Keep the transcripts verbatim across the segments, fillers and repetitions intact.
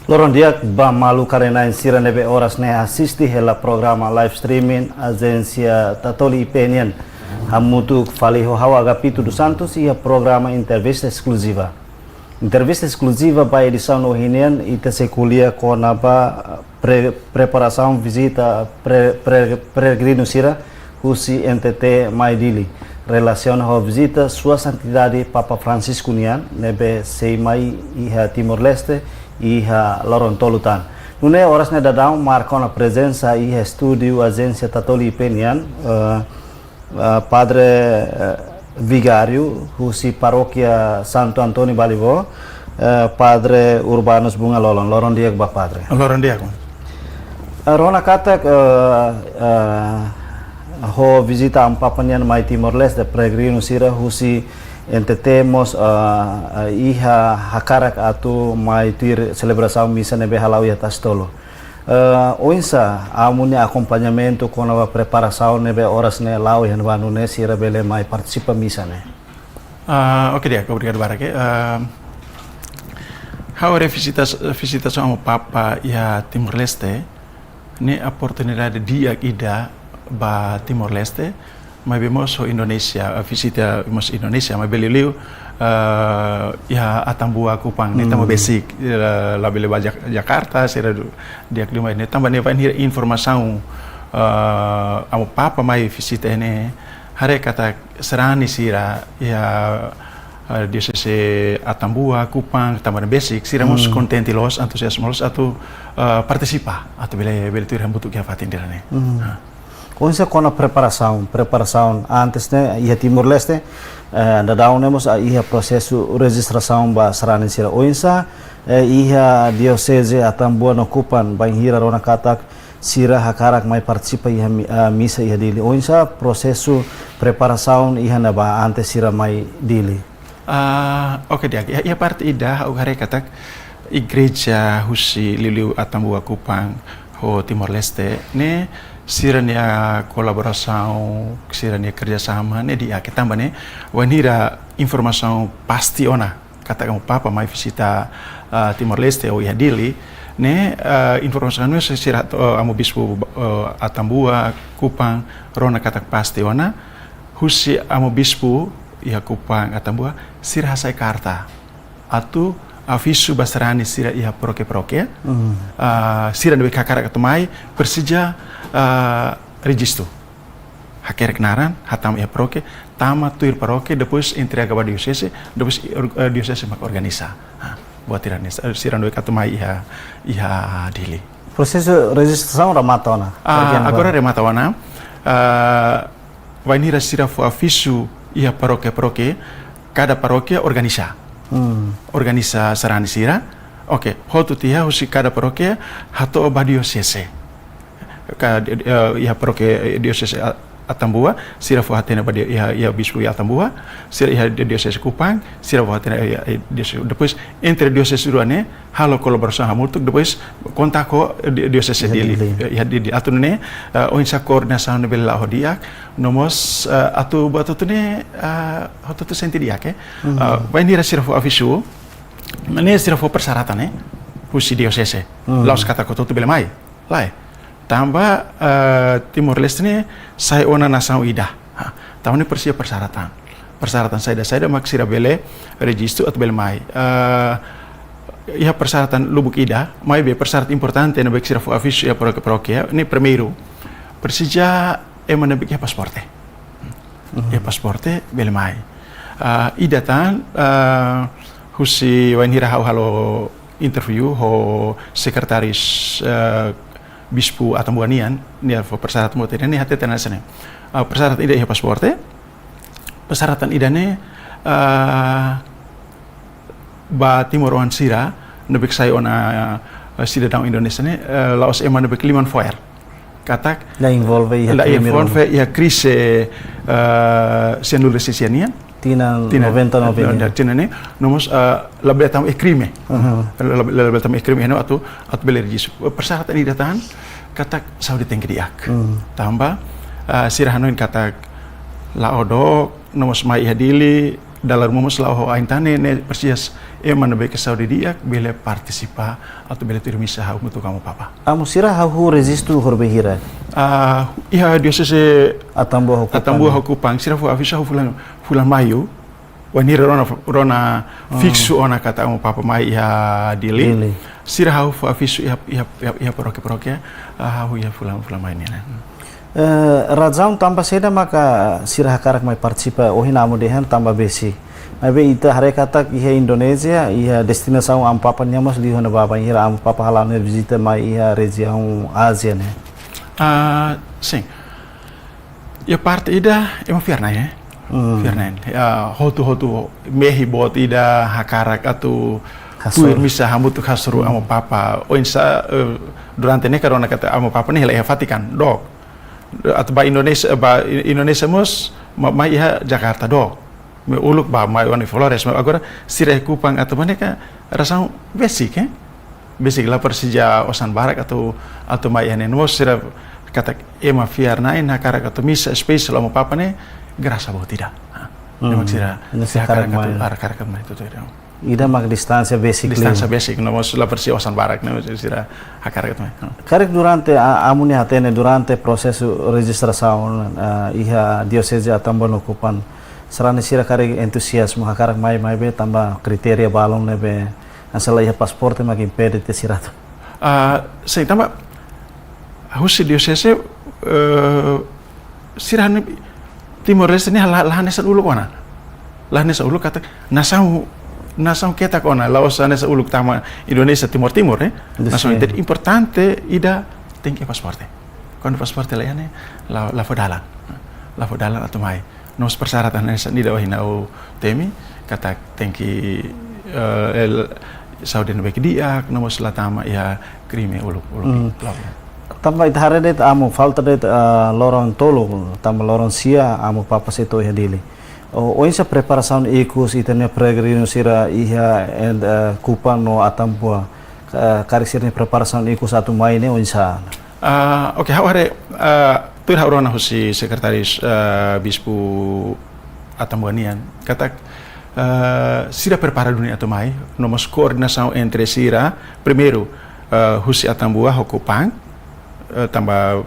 Loron di'ak ba maluk karenain sira ne'ebé oras ne'e asiste hela programa live streaming Ajénsia Tatoli I P nian. Hamutuk fali ho ha'u Agapito dos Santos iha programa entrevista eskluziva. Entrevista eskluziva ba edisaun ohin nian ita sei ko'alia kona-ba pre-, preparasaun vizita pre-, pre-, peregrinu sira husi N T T mai Dili, relasiona ho vizita Sua Santidade Papa Francisco nian ne'ebé sei mai iha Timor-Leste iha loron tolu tan. Nune'e oras ne'e daudaun marka ona prezensa iha estúdiu Ajénsia Tatoli I P nian, eh, eh, Padre, eh, Vigáriu husi Parókia Santo António Balibo, eh, Padre Urbanus Bunga Lolon. Loron di'ak ba Padre. Loron di'ak, Mak. Eh, rona katak, eh, eh, ho vizita Amu Papa nian mai Timor-Leste, peregrinu sira husi N T T mós, eh, eh, iha hakarak atu mai tuir selebrasaun misa ne'ebé hala'o iha Tasi Tolu. Eh, oinsá Amu nia akompañamentu kona-ba preparasaun ne'ebé oras ne'e la'o iha ne'ebá nune'e sira bele mai partisipa misa ne'e? Ah, oke di'ak, obrigadu barak, eh. Ah, ha'u haree vizita, vizitasaun Amu Papa iha Timor-Leste ne'e oportunidade di'ak ida ba Timor-Leste, maibé mós ho Indonézia, eh, vizita mós Indonézia, maibé liuliu, eh, iha Atambua Kupang ne'e tanba, hmm, besik, eh, labele ba Jak-, Jakarta, sira du-, di'ak liu mai ne'e. Tanba ne'e bainhira informasaun, eh, Amu Papa mai vizita ne'e, haree katak sarani sira iha, eh, Dioseze Atambua, Kupang, tanba ne'e besik, sira mós, hmm, kontente loos, antuziazmu loos atu, eh, partisipa, atu bele, bele tuir hamutuk iha fatin sira-ne'e. Hmm. Ah. Oinsá kona preparasaun, preparasaun antes ne'e iha Timor-Leste, eh, daudaun ne'e mós, ah, iha prosesu rejistrasaun ba sarani sira. Oinsá, eh, iha Dioseze Atambua no Kupang bainhira rona katak sira hakarak mai partisipa iha mi-, ah, misa iha Dili. Oinsá prosesu preparasaun iha ne'ebá antes sira mai Dili? Ah, oke di'ak. Iha, iha parte ida ha'u haree katak igreja husi liuliu Atambua Kupang ho Timor-Leste ne'e sira-nia kolaborasaun, sira-nia kerjasama ne'e di'ak, tanba ne'e bainhira informasaun pasti ona katak Amu Papa mai vizita, ah, Timor-Leste ou iha Dili ne'e, ah, informasaun ne'e sira, eh, Amu Bispu, eh, Atambua Kupang rona katak pasti ona, husi Amu Bispu iha Kupang Atambua, sira hasai karta atu avizu ba sarani sira iha parókia-parókia. Hmm. Ah, sira ne'ebé hakarak atu mai, presiza, ah, rejistu. Hakerek naran, hatama iha parókia, tama tuir parókia, depois entrega ba dioseze, depois or-, eh, dioseze mak organiza. Ah, buat sira-ne'e, eh, sira ne'ebé atu mai iha, iha Dili. Prosesu rejistrasaun remata ona? Ah, agora remata ona. Ah, bainhira sira fó avizu iha parókia-parókia, kada parókia organiza. Hmm. Organiza sarani sira. Oke, hotu tiha husi kada parókia hato'o ba dioseze. Ka, eh, iha parókia, eh, dioseze A-, Atambua, sira fó hatene ba di-, iha, iha bispu iha Atambua, sira iha di-, dioseze Kupang, sira fó hatene iha, iha dioseze. Depois, entre dioseze rua ne'e, halo kolaborasaun hamutuk, depois kontak ho di-, dioseze Dili. Iha Dili. Iha Dili. Atu nune'e, eh, oinsá koordenasaun ne'e bele la'o ho di'ak, no mós, eh, atu buat hotu ne'e, eh, hotu-hotu sente di'ak, eh. Hmm. Eh, bainhira sira fó avizu, ne'e sira fó persyaratan, eh, husi dioseze. Hmm. La'ós katak hotu-hotu bele mai. Lae. Tanba, eh, Timor-Leste ne'e sai ona nasaun ida. Ha, tanba ne'e presiza persyaratan. Persyaratan saida-saida mak sira bele rejistu atu bele mai. Eh, iha persyaratan lubuk ida, maibé persyaratan importante ne'ebé sira fó avizu iha parókia-parókia, ne'e primeiru, presiza ema ne'ebé iha pasaporte. Mhm. Iha pasaporte bele mai. Eh, ida tan, eh, husi bainhira ha'u halo interview ho sekretaris, eh, Bispu Atambua nian, nia fó persyaratan boot ida, nia hateten hanesan ne'e. Ah, persyaratan ida iha pasaporte, persyaratan ida ne'e, ah, ba timoroan sira ne'ebé sai ona, eh, sidadaun Indonézia ne'e, eh, la'ós ema ne'ebé liman fo'er. Katak la envolve iha la krime envolve ruma. Iha krize, eh, sianulu-resin-sia nian. Tinan tinan, noventa nove nian. Tinan ne'e, no mós, eh, labele tama iha krime. Aha. La, la, labele tama iha krime, no atu, atu bele rejistu. Persyaratan ida tan, katak saúde tenke di'ak. Hmm. Tanba, eh, sira hanoin katak la'o dook, no mós mai iha Dili, Dala ruma mós la'o ho ain tan ne'e, ne'e presiza ema ne'ebé ke saúde di'ak bele partisipa atu bele tuir misa hamutuk ho amu ho papa. Amu sira hahú rejistu horibainhira? Ah, iha dioseze Atambua ho Kupang. Atambua ho Kupang, sira fó avizu hahú fulan, fulan Maiu. Wainhira rona, rona fiksu ona katak amu ho papa mai iha Dili. Dili. Sira hahú fó avizu iha, iha, iha, iha parókia-parókia, ah, hahú iha fulan, fulan Maiu nian. Eh, razaun tanba saida maka sira hakarak mai partisipa, ohin amu dehan tanba besik. Maibé ita haree katak iha Indonézia, iha destinasaun amu ho papa nian mós liu ona ba bainhira amu ho papa hala'o nia vizita mai iha rejiaun Ázia ne'e. Ah, sin. Iha parte ida ema fiar-na'in, eh. Hmm. Fiar-na'in. Ya, hotu-hotu mehi boot ida hakarak atu hasoru. Tuir misa hamutuk hasoru amu ho papa. Oinsá, eh, durante ne'e ka rona katak amu ho papa ne'e hela iha Vatikan, dook. Atu ba Indonézia, ba I-, Indonézia mós ma-, mai iha Jakarta, dook. Maibé uluk ba mai ona iha Flores, maibé agora sira iha Kupang atu ba ne'e ka razaun besik, eh. Besik, la presiza osan barak atu, atu mai iha ne'e. No mós sira katak ema fiar-na'in hakarak atu misa espesiál amu ho papa ne'e grasa boot ida. Ha. Hmm. Memang sira, ne'e sira hakarak atu, hakarak mai. Hakarak mai tutuir. Ida mak distánsia besik liu. Distánsia besik, no mós la presiza osan barak, ne'e sira hakarak atu mai. Ha. Karik durante a-, amu nia hatene durante prosesu rejistrasaun, eh, iha dioseze Atambua no Kupang, sarani sira karik entuziazmu hakarak mai, maibé tanba kritéria balun ne'ebé hanesan la iha pasaporte mak impede tiha sira atu. Ah, sin, tanba husi dioseze, eh, sira hanoin Timor-Leste ne'e la, la hanesan uluk ona. La hanesan uluk katak nasaun, nasaun ketak ona, la'ós hanesan uluk tama Indonézia Timor Timur, eh. Nasaun, sin, ida importante ida tenke pasaporte. Kuandu pasaporte la iha ne'e, la, la fó dalan. La fó dalan atu mai. No mós persyaratan hanesan ida ohin ha'u temi, katak tenke, eh, el saúde ne'ebé ke di'ak, no mós la tama iha krime uluk, uluk. Hmm. Uluk. Tanba ita haree de'it amu, falta de'it, eh, loron tolu, tanba loron sia amu ho papa sei to'o iha Dili. O, oinsá preparasaun ikus ita-nia peregrinu sira iha, eh, Kupang no Atambua, eh, karik sira-nia preparasaun ikus atu mai ne'e oinsá? Ah, oke, ha'u haree, ah, tuir ha'u rona husi sekretáriu, ah, Bispu Atambua nian, katak, ah, sira prepara duni atu mai, no mós koordenasaun entre sira, primeiru, ah, husi Atambua ho Kupang, eh, tanba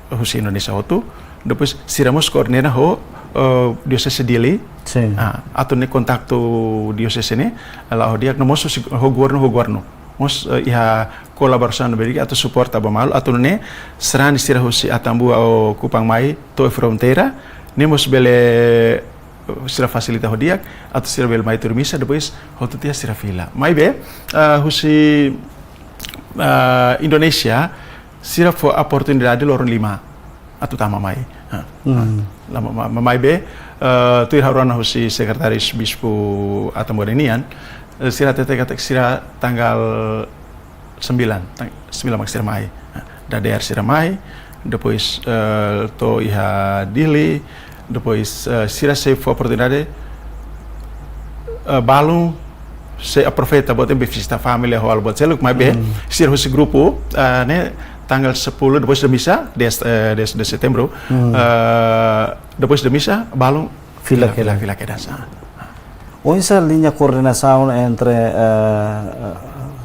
husi Indonézia hotu, depois sira mós koordena ho, eh, dioseze Dili. Sin. Ah, atu nune'e kontaktu dioseze ne'e, la'o di'ak no mós husi, ho governu, ho governu. Mós, eh, iha kolaborasaun ne'ebé di'ak atu suporta ba malu, atu nune'e sarani sira husi Atambua ho Kupang mai to'o fronteira, ne'e mós bele, eh, sira fasilita ho di'ak, atu sira bele mai tuir misa, depois hotu tiha sira fila. Maibé, eh, husi, eh, Indonézia, sira fó oportunidade loron lima atu tama mai. Ha. Hmm. La ma-, ma-, ma-, maibé, eh, tuir ha'u rona husi sekretáriu Bispu Atambua nian, eh, sira hatete katak sira tanggal sembilan, tang-, sembilan mak sira mai. Ha. Dadeer sira mai, depois, eh, to'o iha Dili, depois, eh, sira sei fó oportunidade, eh, balun sei aproveita buat ne'ebé vizita família ho halo buat seluk, maibé, hmm, sira husi grupu, eh, ne'e tanggal sepuluh, depois de misa, dez, eh, dez de setembro, hmm, eh, depois de misa, balun fila, fila kedas. Fila, fila kedas, ah. Oinsá liña koordenasaun entre, eh,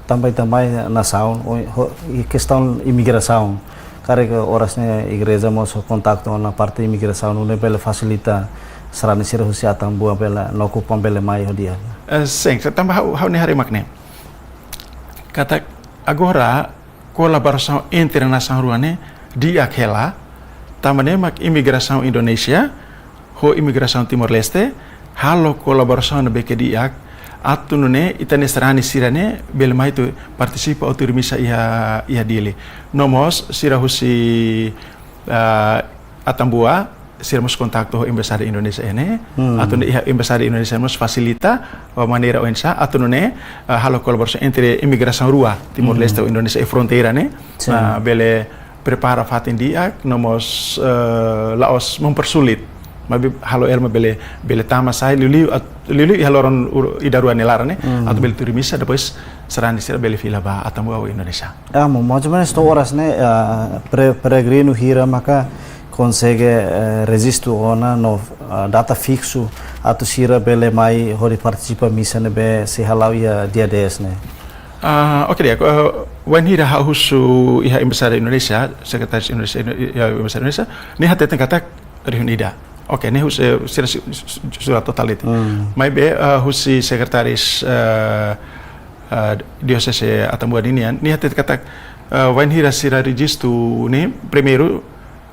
tanba ita mai nasaun, oi-, ho, i kestaun imigrasaun. Karik oras ne'e igreja mós kontaktu ho parte imigrasaun, nune'e bele fasilita sarani sira husi Atambua bele no Kupang bele mai ho di'ak. Eh, sin, tanba ha'u, ha'u-nia haree mak ne'e. Katak agora kolaborasaun entre nasaun rua ne'e di'ak hela, tanba ne'e mak imigrasaun Indonézia ho imigrasaun Timor-Leste halo kolaborasaun ne'ebé ke di'ak, atu nune'e ita-nia sarani sira ne'e bele mai atu partisipa atu tuir misa iha, iha Dili. No mós sira husi, ah, Atambua, sira mós kontaktu ho embaixada Indonézia ne'e, hmm, atu nune'e iha embaixada Indonézia mós fasilita, eh, maneira oinsá, atu nune'e, eh, halo kolaborasaun entre imigrasaun rua, Timor-Leste, hmm, ho Indonézia iha fronteira ne'e, sin, ah, bele prepara fatin di'ak, no mós, eh, la'ós mempersulit. Maibé halo ema bele, bele tama sai liuliu at-, liuliu iha loron ur-, ida rua nia laran ne'e, hmm, atu bele tuir misa, depois sarani sira bele fila ba Atambua ou Indonézia. Ah, mo-, mais ou menos to'o oras ne'e, ah, pre-, peregrinu hira maka konsege, eh, rejistu ona no, ah, data fiksu atu sira bele mai hodi partisipa misa ne'ebé sei hala'o iha dia dez ne'e? Ah, oke, di'ak, eh, wainhira ha'u husu iha Embaixada Indonézia, Sekretáriu Indonézia, Indo-, iha Embaixada Indonézia, nia hateten katak rihun ida. Oke, ne'e husi, eh, sira si-, su-, su-, surat totál de'it. Hmm. Maibé, eh, husi sekretáriu, eh, eh, Dioseze Atambua ninian, nia hateten katak, eh, wainhira sira rejistu ne'e, primeiru,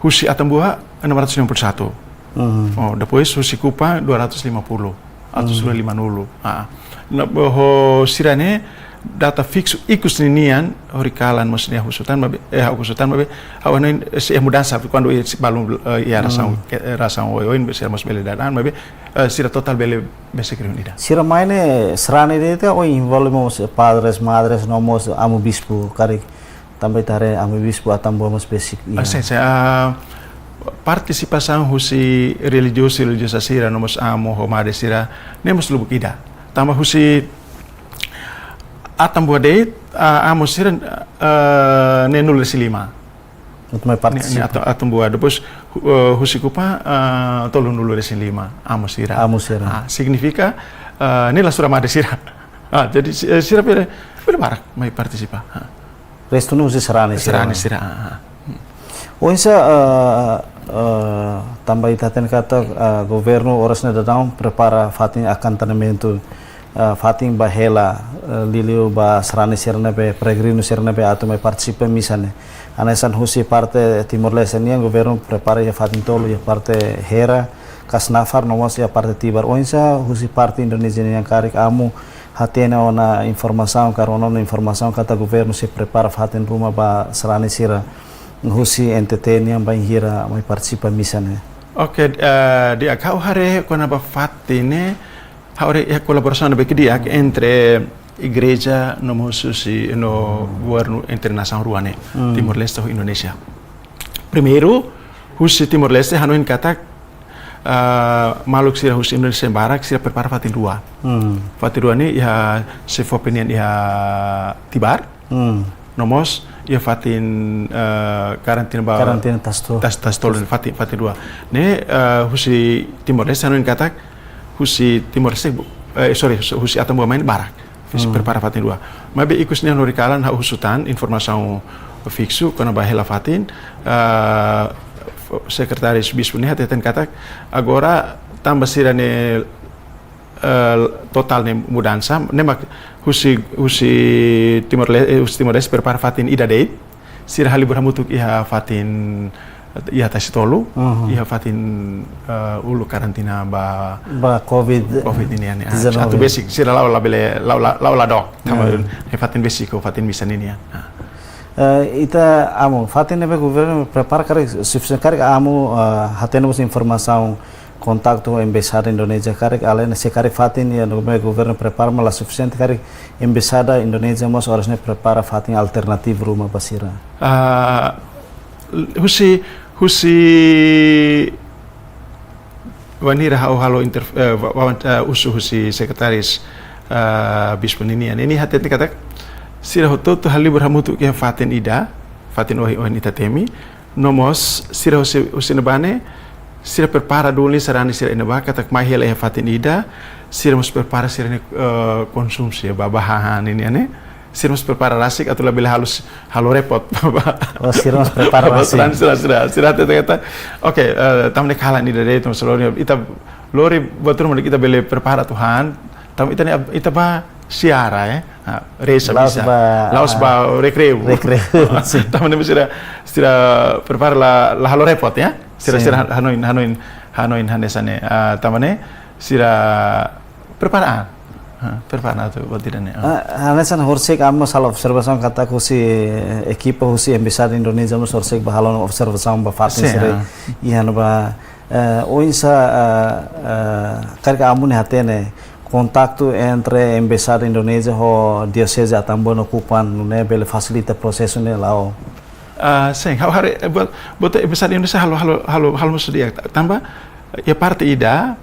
husi Atambua enam ratus lima puluh satu. Hmm. Oh, depois husi Kupang dua ratus lima puluh, atau hmm, sudah lima puluh. Ah. Nah, ho sira-ne'e data fiksu ikus ninian, horikalan mós nia husu tan, maibé, eh, husu tan, maibé, ha'u hanoin, eh, sei mudansa, kuandu iha, sei balun, eh, iha rasaun, hmm, ke, eh, rasaun oioin, sira mós bele daudaun, maibé, eh, sira totál bele besik rihun ida. Sira mai ne'e sarani de'it ka, ou envolve mós padres, madres, no mós amu bispu, karik tanba ita haree amu bispu Atambua mós besik iha. Ah, sin, sin, ah, partisipasaun husi relijiozu, relijioza sira, no mós amu ho madre sira, ne'e mós lubuk ida. Tanba husi Atambua de'it, ah, amu sira, ah, neenulu-resin-lima. Atu mai ne'e, ne'e partisipa. Atu-, Atambua. Depois, hu-, eh, husi Kupang, eh, tolunulu-resin-lima amu sira. Amu sira. Ah, signifika, eh, ne'e la sura madre sira. Ah, jadi si-, eh, sira bele, bele barak mai partisipa. Ah. Restu ne'e husi sarani sira. Sarani sira, ah, ah. Hmm. Oinsá, eh, eh, tanba ita hatene katak, eh, governu oras ne'e daudaun prepara fatin akantonamentu, eh, fatin ba hela, eh, liuliu ba sarani sira ne'ebé, peregrinu sira ne'ebé atu mai partisipa misa ne'e. Hanesan husi parte Timor-Leste nian governu prepara iha fatin tolu, iha parte Hera, Kasnafar, no mós iha parte Tibar. Oinsá husi parte Indonézia nian, karik amu hatene ona informasaun, karik ona informasaun katak governu sei prepara fatin ruma ba sarani sira husi N T T nian bainhira mai partisipa misa ne'e? Oke, eh, di'ak, ha'u haree kona-ba fatin ne'e, ha'u haree iha kolaborasaun ne'ebé di'ak entre igreja no mós husi no governu, entre nasaun rua ne'e, hmm, Timor-Leste ho Indonézia. Primeiru, husi Timor-Leste hanoin katak, eh, maluk sira husi Indonézia barak, sira prepara fatin rua. Hmm. Fatin rua ne'e iha SEFOPE nian iha Tibar. Hmm. No mós iha fatin, eh, karantina ba Karantina Tasi Tolu. Tas-, Tasi Tolu, fatin, fatin rua. Ne'e, eh, husi Timor-Leste hanoin katak, husi Timor-Leste, eh, sorry, husi, husi Atambua mai ne'e barak. Husi, hmm, prepara fatin rua. Maibé ikus nian horikalan ha'u husu tan informasaun fiksu kona-ba hela fatin, eh, f-, sekretáriu bispu ne'e hateten katak, agora tanba sira-ne'e, eh, totál ne'e mudansa, ne'e mak husi, husi Timor-Le-, eh, husi Timor-Leste prepara fatin ida de'it, sira halibur hamutuk iha fatin, iha Tasi Tolu, mhm, iha fatin, eh, uluk karantina ba, ba covid, covid ninian, ah, dezanove. Atu besik, sira la'o labele, la'o la, la'o la dook, tanba, hmm, iha fatin besik ho fatin misa ninian. Ah. Eh, ita amu, fatin ne'ebé governu prepara karik sufisiente, karik amu, eh, hatene mós informasaun, kontaktu ho Embaixada Indonézia karik, além se karik fatin ne'ebé governu prepara mak la sufisiente, karik Embaixada Indonézia mós oras ne'e prepara fatin alternativu ruma ba sira? Ah, husi, husi wainhira ha'u halo inter-, eh, wa-, wa-, eh, husu husi sekretáriu, eh, bispu ninian, nia hateten katak sira hotu-hotu halibur hamutuk iha fatin ida, fatin ohin, ohin ita temi, no mós sira husi, husi ne'ebá ne'e, sira prepara duni sarani sira iha ne'ebá katak mai hela iha fatin ida, sira mós prepara sira-nia, eh, konsumsi ba, ba hahán ninian ne'e, sira mós prepara rasik atu labele halo s-, halo repot. Oh, sira mós prepara rasik. Sira, sira, sira, sira hateten katak, oke, eh, tanba ne'e kalan ida de'it, tanba sira lori, ita lori buat ruma ita bele prepara atu han, tanba ita-nia, ita ba ziarah, eh. Ah, reza misa. La'ós ba, la'ós, ah, ba rekreiu. Rekreiu, sin. Tanba ne'e sira, sira prepara la, la halo repot, ya. Sira, sin, sira hanoin, hanoin, hanoin hanesan ne'e. Ah, tanba ne'e sira prepara an. Ah, prepara atu buat ida-ne'e. Ah. Ah, hanesan horisehik amu mós halo observasaun katak husi, eh, ekipa husi Embaixada Indonézia mós horisehik bá halo observasaun ba fatin, sin, sira, ah, iha ne'ebá, eh, oinsá, eh, eh, karik amu ne'e hatene kontaktu entre Embaixada Indonézia ho Dioseze Atambua no Kupang nune'e bele fasilita prosesu ne'e la'o? Ah, sin, ha'u haree, eh, buat, buat Embaixada Indonézia halo, halo, halo, halo mós di'ak. Tanba iha parte ida,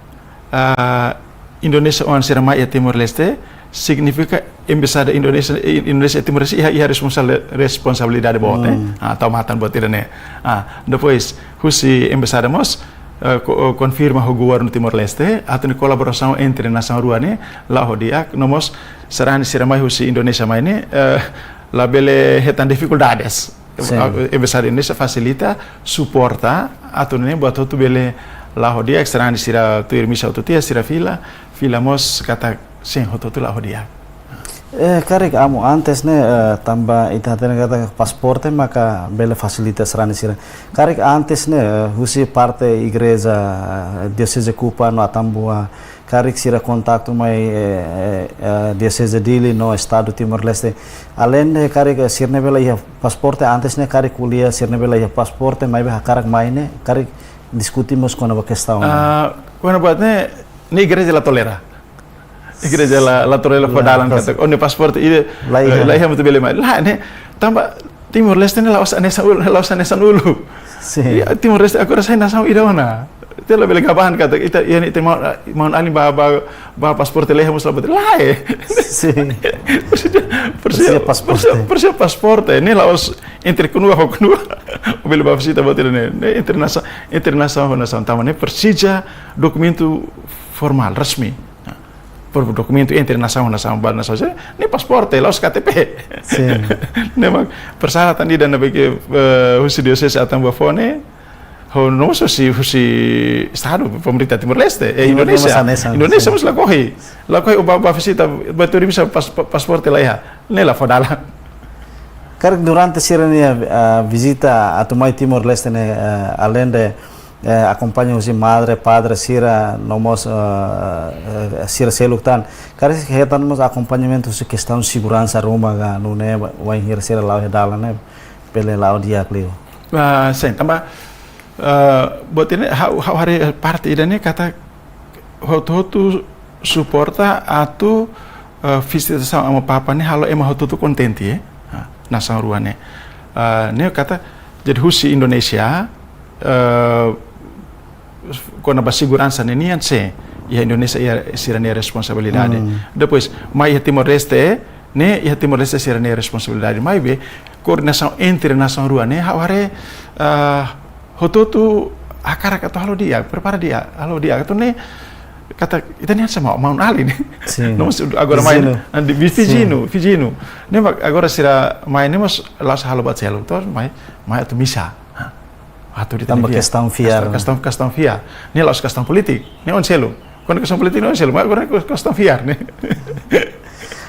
ah, Indonézia oan sira mai iha Timor-Leste, signifika Embaixada Indonézia, eh, Indonézia iha Timor-Leste iha, iha responsa-, responsabilidade boot, eh. Hmm. Ah, tau matan buat ida-ne'e. Ah, depois, husi embaixada mós, eh, ko-, eh, konfirma ho governu Timor-Leste, atu ne'e kolaborasaun entre nasaun rua ne'e la'o ho di'ak, no mós sarani sira mai husi Indonézia mai ne'e, eh, labele hetan difikuldades. Sin. Ah, Embaixada Indonézia fasilita, suporta, atu nune'e buat hotu bele la'o ho di'ak, sarani sira tuir misa hotu tiha, sira fila, fila mós katak sin, hotu-hotu la'o ho di'ak. Eh, karik Amu, antes ne'e, eh, tanba ita hatene katak pasaporte maka bele fasilita sarani sira. Karik antes ne'e, eh, husi parte igreja, eh, Dioseze Kupang no Atambua, karik sira kontaktu mai, eh, eh, eh, Dioseze Dili no Estadu Timor-Leste. Aleinde karik, eh, sira ne'ebé la iha pasaporte, antes ne'e karik ko'alia sira ne'ebé la iha pasaporte, maibé hakarak mai ne'e, karik diskute mós kona-ba kestaun ne'e. Ah, kona-ba ne'e, ne'e igreja la tolera. Igreja la, la tolera fó dalan katak, oh, ne'e pasaporte ida, la iha, eh, la iha mak ita bele mai. Lae, ne'e, tanba Timor-Leste ne'e la'ós hanesan ul-, la'ós hanesan uluk. Sin. Iha Timor-Leste agora sai nasaun ida ona. Ita labele gaba katak ita, iha ne'e ita maun, maun-alin ba, ba, ba pasaporte la iha mós la buat. Lae. Sin. Presiza, presiza, presiza pasaporte. Presiza, presiza pasaporte. Ne'e la'ós entre knua ho knua. Bele ba vizita buat ida ne'e. Ne'e entre nasa-, entre nasaun ho nasaun. Tanba ne'e presiza dokumentu formál, resmi. Por dokumentu entre nasaun, nasaun ba nasaun, ne'e pasaporte, la'ós K T P. Sin. Ne'e mak persyaratan ida ne'ebé ke, eh, husi Dioseze Atambua fó ne'e, ho no mós husi, husi Estadu, pemerintah Timor-Leste, eh, Timor Indonézia. Mós hanesan, Indonézia sin. Mós lakohi. Lakohi ó ba, ba vizita, ba tuir misa pas-, pa-, pasaporte la iha. Ne'e la fó dalan. Karik durante sira-nia, ah, vizita atu mai Timor-Leste ne'e, eh, aleinde eh, akompaña husi madre, padre sira, no mós, eh, eh, sira seluk tan. Karik hetan mós akompañamentu husi kestaun seguransa ruma ka, nune'e ba-, bainhira sira la'o iha dalan ne'e, bele la'o di'ak liu. Ah, sin, tanba, eh, buat ida ne'e, ha'u, ha'u haree parte ida ne'e katak hotu-hotu suporta atu, eh, vizitasaun Amu Papa ne'e halo ema hotu-hotu kontente, eh. Ah, nasaun rua ne'e. Ah, ne'e katak, jadi husi Indonézia, eh, kona-ba seguransa ne'e nian sin, iha Indonézia iha sira-nia responsabilidade. Hmm. Depois, mai iha Timor-Leste, ne'e iha Timor-Leste sira-nia responsabilidade. Maibé, koordenasaun entre nasaun rua ne'e, ha'u haree, ah, hotu-hotu hakarak atu halo di'ak, prepara di'ak, halo di'ak. Atu ne'e, katak, ita-nia sama, maun-alin ne'e. Sin. No mós agora mai, Fijinu. Ah, di, Fijinu, sin. Fijinu. Ne'e mak agora sira mai ne'e mós la'ós halo buat seluk, entaun mai, mai atu misa. Atu di tanba kestaun fiar. Kestaun, kestaun, kestaun fiar. Ne'e la'ós kestaun polítika. Ne'e oin seluk. Kuandu kestaun polítika ne'e oin seluk. Mas agora kestaun fiar ne'e.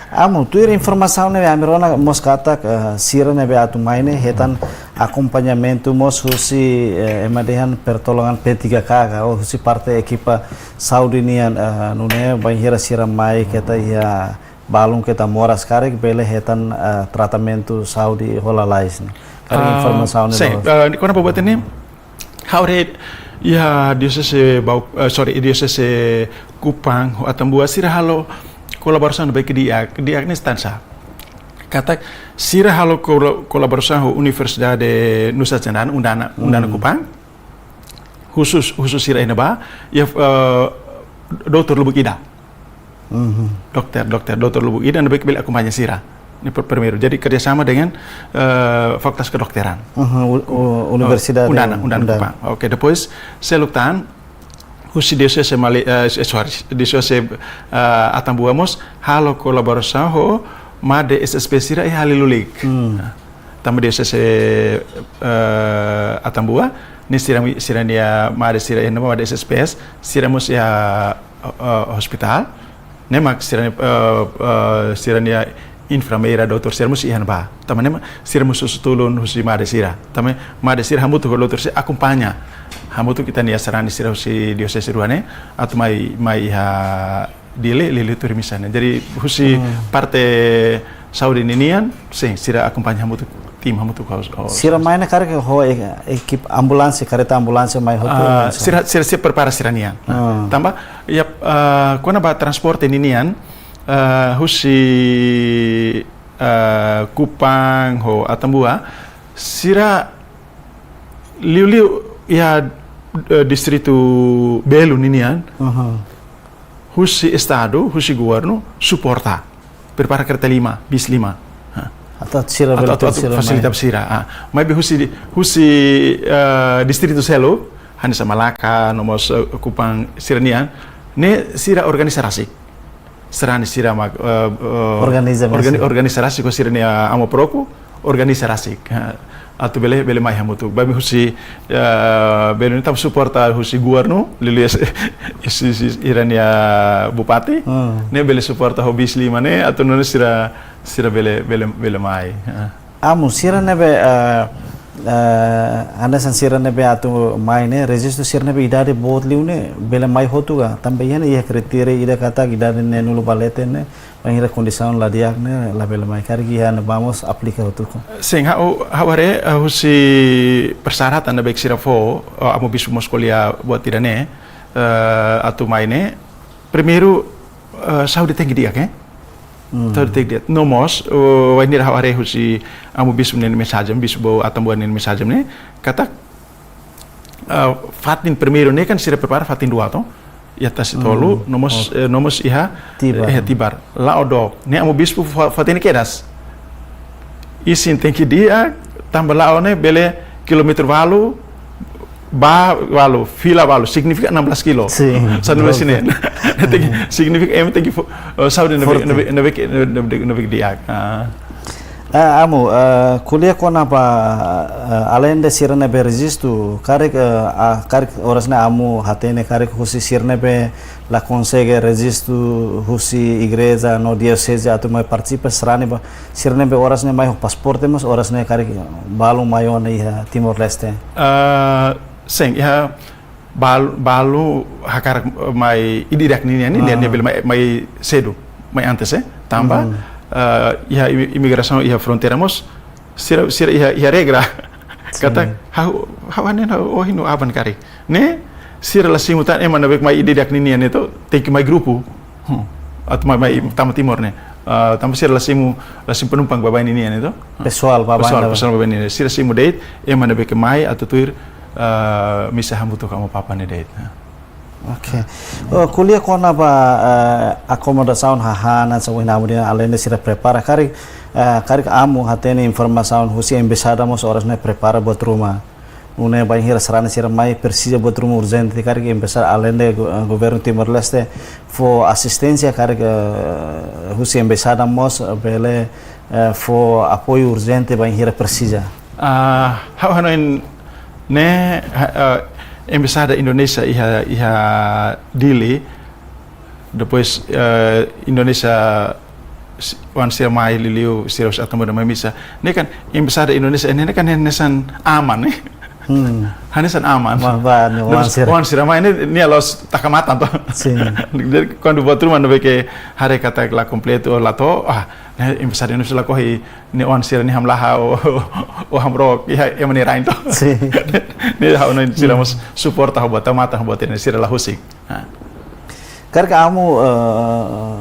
Amu, tuir informasaun ne'ebé ami rona mós katak, eh, sira ne'ebé atu mai ne'e hetan akompañamentu mós husi, eh, ema dehan pertolongan P tiga K ka, ou husi parte ekipa saúde nian, eh, nune'e bainhira sira mai keta iha balun keta moras karik bele hetan, eh, tratamentu saúde ho lalais ne'e. Karik, ah, informasaun ne'e sin, loos. Eh, kona-ba buat ne'e, ha'u haree iha dioseze Bau-, eh, sorry, dioseze Kupang ho Atambua sira halo kolaborasaun ne'ebé ke di'ak, di'ak ne'e tanba sá. Katak sira halo kolo-, kolaborasaun ho Universidade Nusa Cendana, Undana, Undana, hmm, Kupang. Husus, husus sira iha ne'ebá, iha, eh, doutór lubuk ida. Mhm. Dokter, dokter, doutór lubuk ida, ne'ebé ke bele akompaña sira. Ne'e per-, primeiru. Jadi kerjasama dengan, eh, Fakultas Kedokteran. Mhm, u-, u-, Universidade Undana, Undana, Undana. Kupang. Oke, depois seluk tan, husi dioseze Mali-, eh, eh, sorry, dioseze, eh, Atambua mós halo kolaborasaun ho madre S S P sira iha Halilulik. Hmm. Tanba dioseze, eh, Atambua, ne'e sira, sira-nia madre sira iha ne'ebá, madre S S P S, sira mós iha, eh, eh, ospitál. Ne'e mak sira-nia, eh, eh, sira-nia enfermeira, doutór, sira mós iha ne'ebá. Tanba ne'e mak sira mós husu tulun husi madre sira. Tanba madre sira hamutuk ho doutór sira akompaña. Hamutuk ho ita-nia sarani sira husi dioseze rua ne'e, atu mai, mai iha Dili, liuliu tuir misa ne'e. Jadi, husi, hmm, parte saúde ninian, sin, sira akompaña hamutuk, tim hamutuk ho, ho. Sira mai ne'e karik ho e-, ekipa ambulánsia, kareta ambulánsia mai hotu, ah, sin. Sira, sira, sira prepara sira-nian. Ah. Tanba, iha, ah, kona-ba transporte ninian, ah, husi, ah, Kupang ho Atambua, sira liuliu iha, eh, distritu Belu ninian, aha, husi estadu, husi governu, suporta. Prepara kareta lima, bis lima. Ha. Atu, atu sira, atu, bele atu, atu sira fasilita mai. Sira. Ah. Maibé husi, husi, eh, distritu seluk, hanesan Malaka, no mós, eh, Kupang sira-nian, ne'e sira organiza rasik. Sarani sira mak, eh, eh, Organiza organi-, mesmu. organiza rasik ho sira-nia Amoproku, organiza rasik. Ha, atu bele, bele mai hamutuk. Ba imi husi, eh, bele ita suporta husi governu, liuliu es-, es-, es-, es-, sira-nia bupati. Hmm. Ne'e bele suporta ho bis lima ne'e, atu nune'e sira, sira bele, bele, bele mai. Ha. Amu, sira ne'ebé, eh, eh, hanesan sira ne'ebé atu mai ne'e, rejistu sira ne'ebé idade boot liu ne'e, bele mai hotu ka? Tanba iha ne'e iha kritéria ida katak idade neenulu ba leten ne'e, bainhira kondisaun la di'ak ne'e, labele mai. Karik iha ne'ebá mós aplika hotu ka? Sin, ha'u, ha'u haree, eh, husi persyaratan ne'ebé sira fó, eh, Amu Bispu mós ko'alia buat ida-ne'e, eh, atu mai ne'e. Primeiru, eh, saúde tenke di'ak, eh? Hmm. Saúde tenke di'ak. No mós, eh, bainhira ha'u haree husi Amu Bispu nia mensajen, Bispu Atambua nia mensajen ne'e, katak, eh, fatin primeiru ne'e kan sira prepara fatin dua to. Iha Tasitolu, Hmm. no mós, Oh. eh, no mós iha, Tibar. iha Tibar. La'o dook. Ne'e Amu Bispu fa-, fatin kedas. Isin tenke di'ak, tanba la'o ne'e bele kilómetru balu, ba balu, fila balu, signifika enam belas kilo. Sin. Sanu sini. Tenke, signifika ema tenke fo-, eh, saúde ne'ebé, Forte. ne'ebé, ne'ebé, ne'ebé, ne'ebé di'ak. Ah. Eh, Amu, eh, ko'alia kona-ba, eh, alende sira ne'ebé rejistu, karik, eh, ah, karik oras ne'e Amu hatene karik husi sira ne'ebé la konsege rejistu husi igreja no dioseze atu mai partisipa sarani ba, sira ne'ebé oras ne'e mai ho pasaporte mós oras ne'e karik balu mai ona iha Timor-Leste. Ah, sin, iha bal-, balu hakarak mai ida-idak ninian, ninian Ah. ne'e bele mai, mai sedu, mai antes, eh? Tanba, Hmm. eh, iha imi-, imigrasaun, iha fronteira mós, sira, sira iha, iha regra. Sin. Katak, ha'u, ha'u hanesan ha'u ohin no aban karik. Ne'e, sira la simu tan ema ne'ebé mai ida-idak ninian ne'e to, tenke mai grupu. Hmm. Atu mai, mai tama Timor ne'e. Eh, tanba sira la simu, la simu penumpang baibain ninian ne'e to. Pesoál baibain Pesoál, ne'ebá. pesoál baibain ne'e. Sira simu de'it, ema ne'ebé ke mai atu tuir, eh, misa hamutuk ho Amu Papa ne'e de'it. Oke. Oh, ko'alia kona-ba, eh, akomodasaun hahán, hanesan ohin Amu dehan alende sira prepara. Karik, eh, karik Amu hatene informasaun husi embaixada mós oras ne'e prepara buat ruma. Nune'e bainhira sarani sira mai presiza buat ruma urjente, karik embaixada alende go-, eh, governu Timor-Leste fó asisténsia, karik, eh, husi embaixada mós, eh, bele, eh, fó apoiu urjente bainhira presiza. Ah, ha'u hanoin ne'e, ha-, eh, embaixada Indonézia iha, iha Dili, depois, eh, Indonézia s-, oan sira mai liuliu sira husi Atambua mai misa. Ne'e kan embaixada Indonézia ne'e, ne'e kan hanesan aman, eh. Hmm. Hanesan aman. Wah, wah, ne'e oan sira. Oan sira mai ne'e, nia la'ós taka matan to. Sin. Jadi kuandu buat ruma ne'ebé ke haree katak la kompletu, la to'o, ah, ne'e embaixada Indonézia lakohi ne'e oan sira ne'e hamlaha ou, ou hamrook, iha ema nia rain to. Sin. Ne'e ha'u hanoin sira mós suporta ha'u buat taka matan, ha'u buat ne'e sira la husik. Ah. Karik Amu, eh,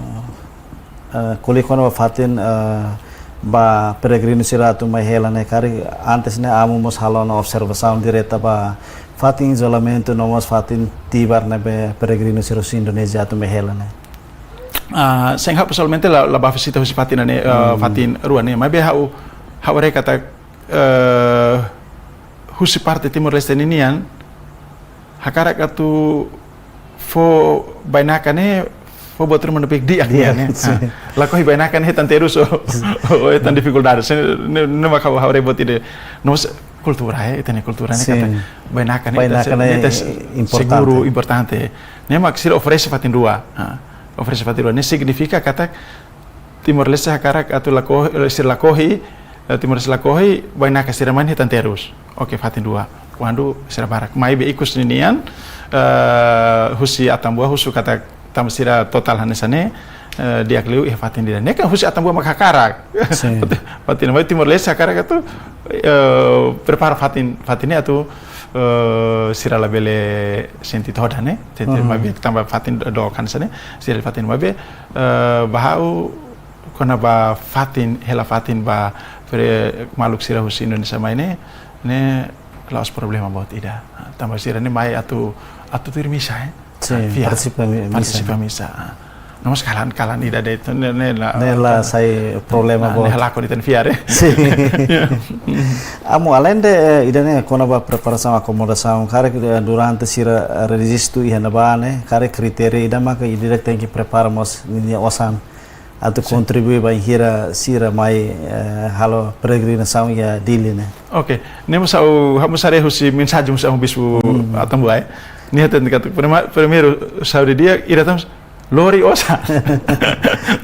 eh, ko'alia kona-ba fatin, eh, ba peregrinu sira atu mai hela ne'e, karik antes ne'e Amu mós halo ona observasaun direta ba fatin izolamentu no mós fatin Tibar ne'ebé peregrinu sira husi Indonézia atu mai hela ne'e. Ah, sin, ha'u pesoalmente la, la bá vizita husi fatin ne'e, eh, Hmm. fatin rua ne'e, maibé ha'u, ha'u haree katak, eh, husi parte Timor-Leste ninian, hakarak atu fó bainaka ne'e, fó buat ruma ne'ebé di'ak. Di'ak, ne'e. Sin. Ah, lakohi bainaka ne'e hetan terus ou, ou hetan difikuldade. Sin, ne'e, ne'e mak ha'u, ha'u haree buat ida. No mós kultura, eh, ita-nia kultura ne'e katak bainaka ne'e, Bainaka ita, ne'e ita importante. Seguru, importante. Ne'e mak sira oferese fatin rua. Ah, oferese fatin rua. Ne'e signifika katak Timor-Leste hakarak atu lakohi, eh, sira lakohi, eh, Timor-Leste lakohi, bainaka sira mai ne'e hetan terus. Oke, fatin rua. Kuandu sira barak. Maibé ikus ninian, eh, husi Atambua husu katak tanba sira totál hanesan ne'e, eh, di'ak liu iha fatin ida. Ne'e kan husi Atambua mak hakarak. Sin. Fatin, fatin mai Timor-Leste hakarak atu, eh, prepara fatin, fatin ne'e atu, eh, sira labele sente todan ne'e. Sente, hmm, maibé tanba fatin dook hanesan ne'e, sira fatin maibé, eh, ba ha'u kona-ba fatin, hela fatin ba pere-, maluk sira husi Indonézia mai ne'e, ne'e la'ós problema boot ida. Tanba sira ne'e mai atu, atu tuir misa, eh. Sin, fiar. Partisipa mi-, misa. Partisipa misa. Ah. No mós kalan, kalan ida de'it ne'e, ne'e la, ne'e la sai problema, ne'e boot. Ne'e la koni ten fiar, eh. Sin. Amu, alende, eh, ida-ne'e kona-ba preparasaun akomodasaun, karik, eh, durante sira, eh, rejistu iha ne'ebá ne'e, karik kritéria ida maka ida-idak tenke prepara mós ninia osan atu, sin, kontribui bainhira sira mai, eh, halo peregrinasaun iha Dili ne'e. Oke, ne'e mós ha'u, ha'u mós haree husi mensajen husi Amu Bispu, hmm, Atambua, eh. Nia hateten katak prima-, primeiru saúde di'ak, ida tan lori osan.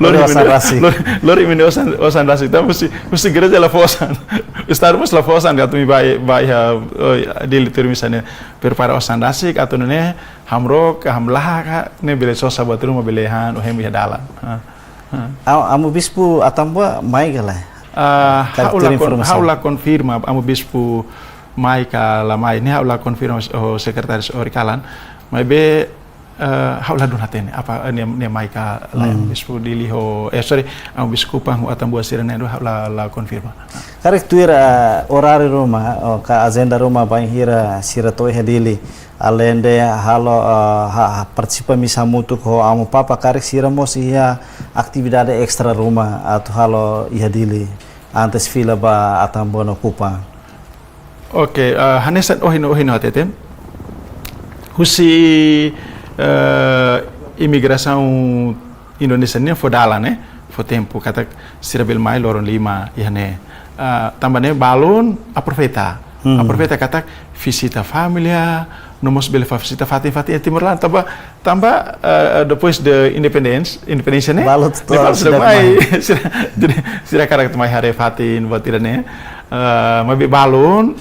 Lori, lori osan rasik. Lori, lori imi-nia osan, osan rasik. Tanba husi, husi gereja la fó osan. Estadu mós la fó osan, atu imi bá, bá iha, oh, Dili tuir misa ne'e. Prepara osan rasik, atu nune'e, hamrook, hamlaha ka, ne'e bele sosa buat ruma bele han, o hem iha dalan. Ha, ha. A-, Amu Bispu Atambua mai ka lae? Ah, karik ha'u la tuir kon-, informasaun, ha'u la konfirma, Amu Bispu mai ka la mai. Ne'e ha'u la konfirma ho sekretáriu ohin kalan. Maibé, eh, ha'u la dún hatene, apá, eh, nia, nia mai ka lae. Hmm. Amu Bispu Dili ho, eh, sorry, Amu Bispu Kupang ho Atambua sira na'in-rua ha'u la, la konfirma. Karik tuir, eh, oráriu ruma, oh, ka ajenda ruma bainhira sira to'o iha Dili. Alende halo, eh, ha, ha, partisipa misa hamutuk ho Amu Papa, karik sira mós iha atividade estra ruma atu halo iha Dili antes fila ba Atambua no Kupang. Oke, eh, hanesan ohin, ohin ha'u hateten. Husi, eh, imigrasaun Indonézia nian fó dalan, eh, fó tempu katak sira bele mai loron lima iha ne'e. Eh, tanba ne'e balun aproveita. Hmm. Aproveita katak vizita família, no mós bele vizita fatin-fatin iha Timor laran. Tanba, tanba, eh, depois de independence, independénsia ne'e, balun ne'e to'o balun sira sira mai. Mai. Sira, jadi, sira hakarak atu mai haree fatin buat ida-ne'e. Eh, maibé balun,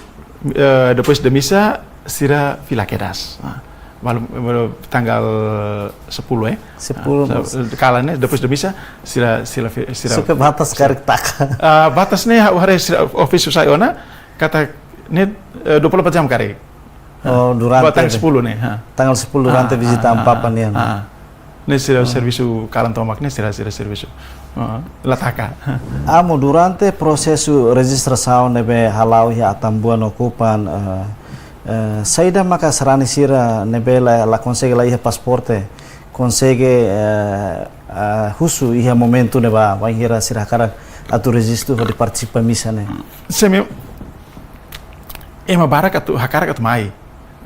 eh, depois de misa, sira fila kedas. Ah, balun, balun tanggal sepuluh, eh. Sepuluh, ah, mas. Kalan ne'e, depois de misa, sira, sira fi-, sira, sira ke batas sira karik taka. Ah, batas ne'e, ha'u haree sira ofísiu sai ona, katak ne'e, eh, dua puluh empat jam karik. Oh, durante, ba tanggal sepuluh ne'e, ha. Tanggal sepuluh durante, ah, vizita, ah, Amu Papa, ah, nian. Ah. Ne'e sira, hmm, servisu kalan tomak ne'e sira, sira servisu. Ah, la taka. Amu, durante prosesu rejistrasaun ne'ebé hala'o iha Atambua no Kupang, eh, eh, saida maka sarani sira ne'ebé la, la konsege, la iha pasaporte, konsege, eh, eh, husu iha momentu ne'ebá, bainhira sira hakarak atu rejistu hodi partisipa misa ne'e? Sin, ema barak atu, hakarak atu mai,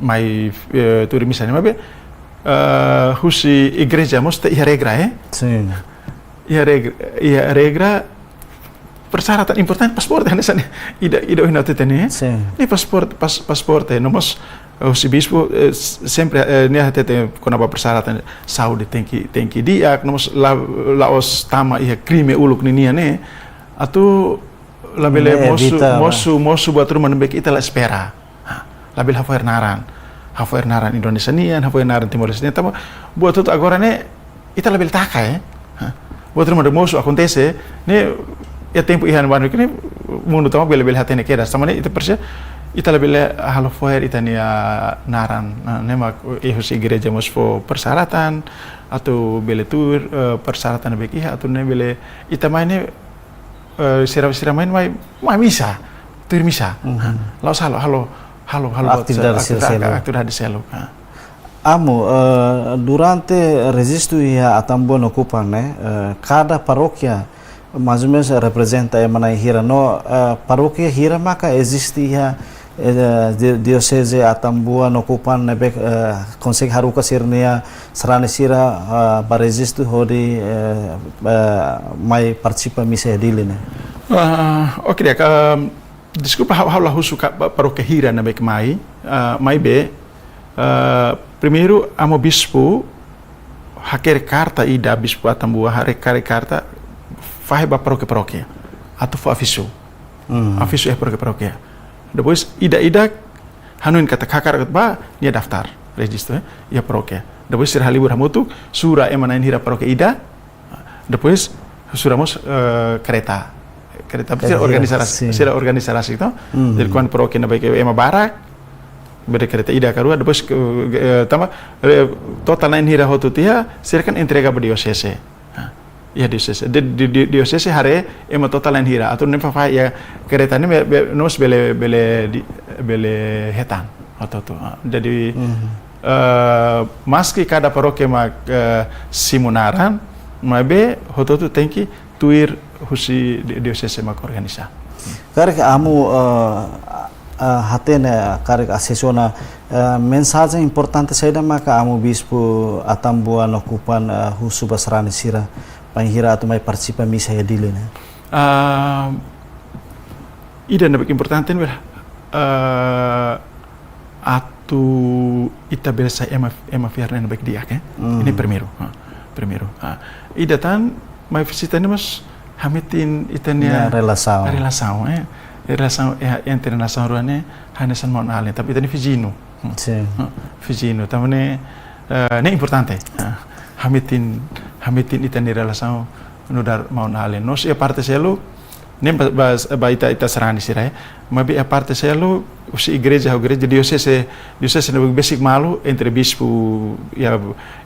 mai, eh, tuir misa ne'e, maibé, eh, husi igreja mós iha regra, eh? Sin. Iha regra, iha regra persyaratan importante, pasaporte, hanesan ida, ida ohin ha'u hateten ne'e. Sin. Ne'e pasaporte, pas-, pasaporte, no mós, eh, husi bispu, eh, s-, sempre, eh, nia hateten kona-ba persyaratan saúde tenke, tenke di'ak, no mós la, la'ós tama iha krime uluk ninian ne'e. Atu labele, ne'e mosu, evita, mosu, mosu buat ruma ne'ebé ke ita la espera. Ha, labele hafo'er naran. Hafo'er naran Indonézia nian, hafo'er naran Timor-Leste nian. Tanba buat hotu agora ne'e, ita labele taka, eh. Ha, buat ruma ida mosu akontese, ne'e, iha tempu iha ne'ebá ne'e, mundu tomak bele, bele hatene kedas. Tanba ne'e ita presiza, ita labele halo fo'er ita-nia naran. Nah, ne'e mak, eh, husi igreja mós fó persyaratan, atu bele tuir, eh, persyaratan ne'ebé ke iha, atu ne'e bele, ita mai ne'e, eh, sira, sira mai, mai, mai misa, tuir misa. Mhm. La'ós halo, halo, halo, halo, atividade, atividade sira seluk, atividade seluk. Ah. Amu, eh, durante rejistu iha Atambua no Kupang ne'e, eh, kada parókia mais ou menos reprezenta ema na'in hira no, eh, parókia hira maka eziste iha, eh, di-, dioseze Atambua no Kupang ne'ebé, eh, konsege haruka sira-nia sarani sira, eh, ba rejistu hodi, eh, eh, mai partisipa misa iha Dili ne'e? Ah, oke, di'ak, ehm, deskulpa, ha'u, ha'u la husu ka, pa-, parókia hira ne'ebé ke mai, ah, maibé, eh, primeiru, Amu Bispu hakerek karta ida, Bispu Atambua hakerek karta fahe ba parókia-parókia atu fó avizu. Hmm. Avizu iha parókia-parókia. Depois, ida-idak hanoin katak hakarak ba, nia daftar, rejistu, eh, iha parókia. Depois sira halibur hamutuk, sura ema na'in hira parókia ida. Depois, sura mós, eh, kareta. Kareta, kareta sira hira, organiza rasik, sin, sira organiza rasik, toh. Hmm. Jadi, kuandu parókia ne'ebé ke ema barak, bele kareta ida ka rua, depois ke, eh, tanba, eh, totál na'in hira hotu tiha, sira kan entrega ba dioseze. Nah, iha dioseze. Di, di, di, dioseze haree ema totál na'in hira. Atu ne'e fahe iha kareta ne'e be, be, no mós bele, bele di, bele hetan. Hotu-hotu. Ah, jadi, mhm, eh, maski kada parókia mak, eh, simu naran, Maibé hotu-hotu tenke tuir husi di-, dioseze mak organiza. Karik Amu, eh, eh, hatene, karik asesu ona, eh, mensajen importante saida maka Amu Bispu Atambua no Kupang, eh, husu ba sarani sira bainhira atu mai partisipa misa iha Dili ne'e? Ah, ida ne'ebé importante ne'e, eh, atu ita bele sai ema, ema fiar ne'ebé di'ak, eh. Hmm. Ne'e primeiru, ha, primeiru. Ah, ida tan, mai vizita ne'e mós hametin ita-nia, ya, relasaun, relasaun, eh. Relasaun, eh, entre nasaun rua ne'e hanesan maun-alin, tanba ita-nia viziñu. Hmm. Sin. Hmm. Viziñu, tanba ne'e, eh, ne'e importante. Ah, hametin, hametin ita-nia relasaun nu'udar maun-alin. No iha parte seluk, ne'e ba, ba, ba ita, ita sarani sira, eh. Maibé iha parte seluk, husi igreja ho igreja, dioseze, dioseze ne'ebé besik malu entre bispu iha,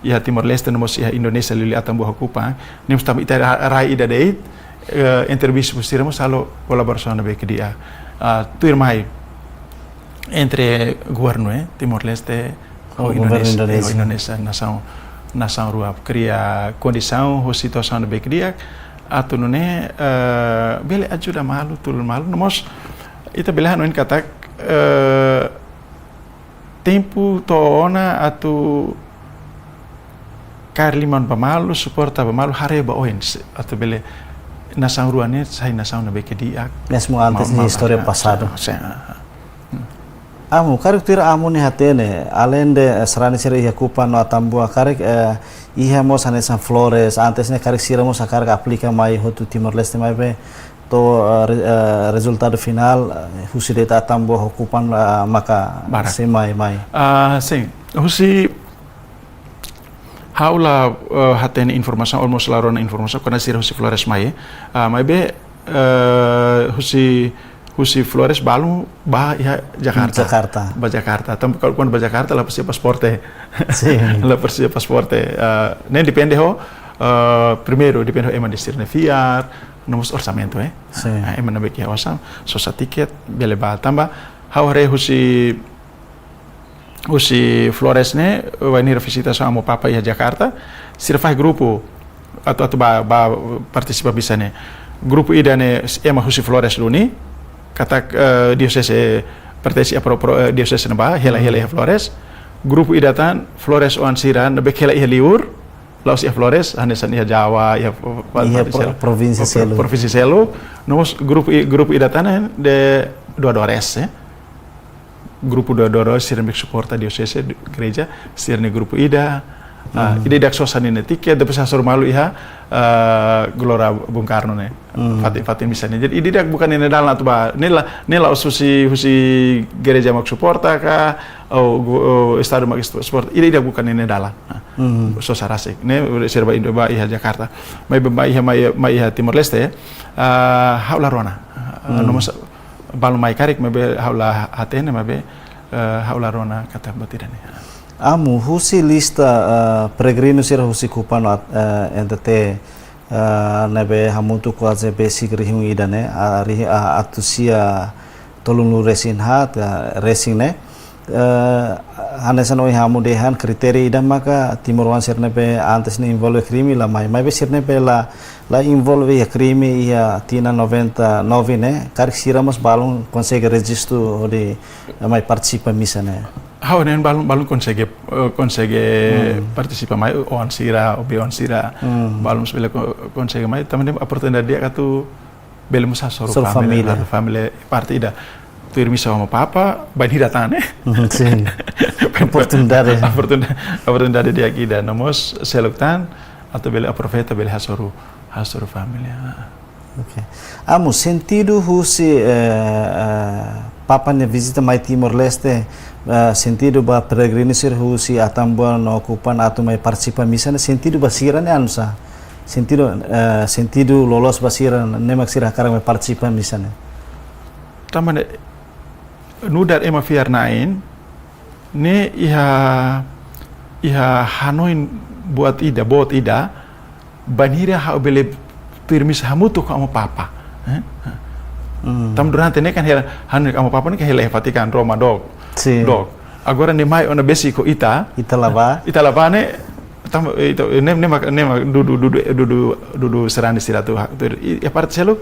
iha Timor-Leste no mós iha Indonézia, liuliu Atambua ho Kupang. Ne'e mós tanba ita ra-, rai ida de'it, eh, entre bispu sira mós halo kolaborasaun ne'ebé di'ak. Ah, tuirmai entre governu, eh, Timor-Leste ho governu Indonézia, Indonézia, ho Indonézia, nasaun, nasaun rua kria kondisaun ho situasaun ne'ebé di'ak, atu nune'e, eh, bele ajuda malu, tulun malu. No mós, ita bele hanoin katak, eh, tempu to'o ona atu kaer liman ba malu, suporta ba malu, haree ba oin, se-, atu bele nasaun rua ne'e sai nasaun ne'ebé di'ak. Mezmu antes, ma-, nia ma-, istória, ah, pasadu. Sin, ah, ah. Hmm. Amu, karik tuir Amu nia hatene, alende, eh, sarani sira iha Kupang no Atambua, karik, eh, iha mós hanesan Flores, antes ne'e karik sira mós hakarak aplika mai hotu Timor-Leste, maibé to'o, eh, re-, eh, rezultadu finál, eh, husi de'it Atambua ho Kupang, eh, maka barak. Sei mai, mai. Ah, sin. Husi ha'u la, eh, hatene informasaun, almost la rona informasaun, kuandu sira husi Flores mai, eh. Ah, maibé, eh, husi, husi Flores balu ba iha Jakarta. Jakarta. Ba Jakarta. Tanba kuandu, kuandu ba Jakarta la presiza pasaporte. Sin. La presiza pasaporte. Eh, ne'e depende ho, eh, primeiru depende ho ema ida sira-nia fiar, no mós orsamentu, eh. Sin. Ah, ema ne'ebé iha osan, sosa tiket, bele ba. Tanba ha'u haree husi, husi Flores ne'e, bainhira vizita Amu Papa iha Jakarta, sira fahe grupu, atu, atu ba, ba partisipa misa ne'e. Grupu ida ne'e ema husi Flores duni, katak, eh, dioseze pertense a pro-, pro-, eh, dioseze ne'ebá, hela, hela iha Flores. Grupu ida tan, Flores oan sira ne'ebé hela iha liur, la'ós iha Flores, hanesan iha Jawa, iha, iha pro-, provinsi seluk. Provinsi seluk. No mós grupu i-, grupu ida tan ne'e doadores, eh. Grupu doadores sira ne'ebé suporta dioseze, gereja, sira-nia grupu ida. Ah, hmm. Ida-idak sosa ninia tiket, depois hasoru malu iha, ah, Gelora Bung Karno ne'e. Hmm. Fatin, fatin misa ne'e. Jadi, ida-idak buka ninia dalan atu ba, ne'e la, ne'e la'ós husi, husi gereja mak suporta ka, ou gu-, ou estadu mak suporta, ida-idak buka ninia dalan. Ah. Hmm. Sosa rasik. Ne'e sira ba Indo, ba iha Jakarta. Mai, ba iha, mai, mai iha Timor-Leste, eh. Ah, ha'u la rona. Ah, hmm. No mós balu mai karik, maibé ha'u la hatene, maibé, eh, ha'u la rona katak buat ida-ne'e. Amu, husi lista, eh, peregrinu sira husi Kupang, eh, N T T, eh, ne'ebé hamutuk kuaze besik rihun ida ne'e, ah, rih-, ah, atus sia tolunulu resin haat, ah, resin ne'e. Eh, hanesan ohin Amu dehan kritéria ida maka timoroan sira ne'ebé antes ne'e envolve krime la mai. Maibé sira ne'ebé la, la envolve iha krime iha tinan noventa e nove ne'e, karik sira mós balun konsege rejistu hodi mai partisipa misa ne'e? Ha'u hanoin balun, balun konsege, eh, konsege, hmm, partisipa mai, oan sira, obi-oan sira, hmm, balun mós bele ko-, konsege mai, tanba ne'e oportunidade di'ak atu bele mós hasoru, hasoru família, família. Hasoru família parte ida. Tuir misa ho Amu Papa, bainhira tan, eh? Mhm, sin. Oportunidade. Oportuni-, oportunidade di'ak ida. No mós seluk tan, atu bele aproveita, bele hasoru, hasoru família. Oke. Amu, sentidu husi, eh, eh, Papa nia vizita mai Timor-Leste, eh, sentidu ba peregrinu sira husi Atambua no Kupang atu mai partisipa misa ne'e, sentidu ba sira ne'e oinsá? Sentidu, eh, sentidu loloos ba sira ne'ebé mak sira hakarak mai partisipa misa ne'e? Tanba ne'e, nu'udar ema fiar-na'in, ne'e iha, iha hanoin buat ida, boot ida, bainhira ha'u bele tuir misa hamutuk ho Amu Papa. Eh? Hmm. Tanba durante ne'e kan hela, hanoin Amu Papa ne'e kan hela iha Vatikan, Roma, dook. Sin. Dook. Agora nia mai ona besik ho ita. Ita la bá. Ita la bá ne'e, Tanba, eh, ita, eh, ne'e, ne'e mak, ne'e mak dudu, dudu, dudu, dudu sarani sira atu, ha, atu, i, iha parte seluk,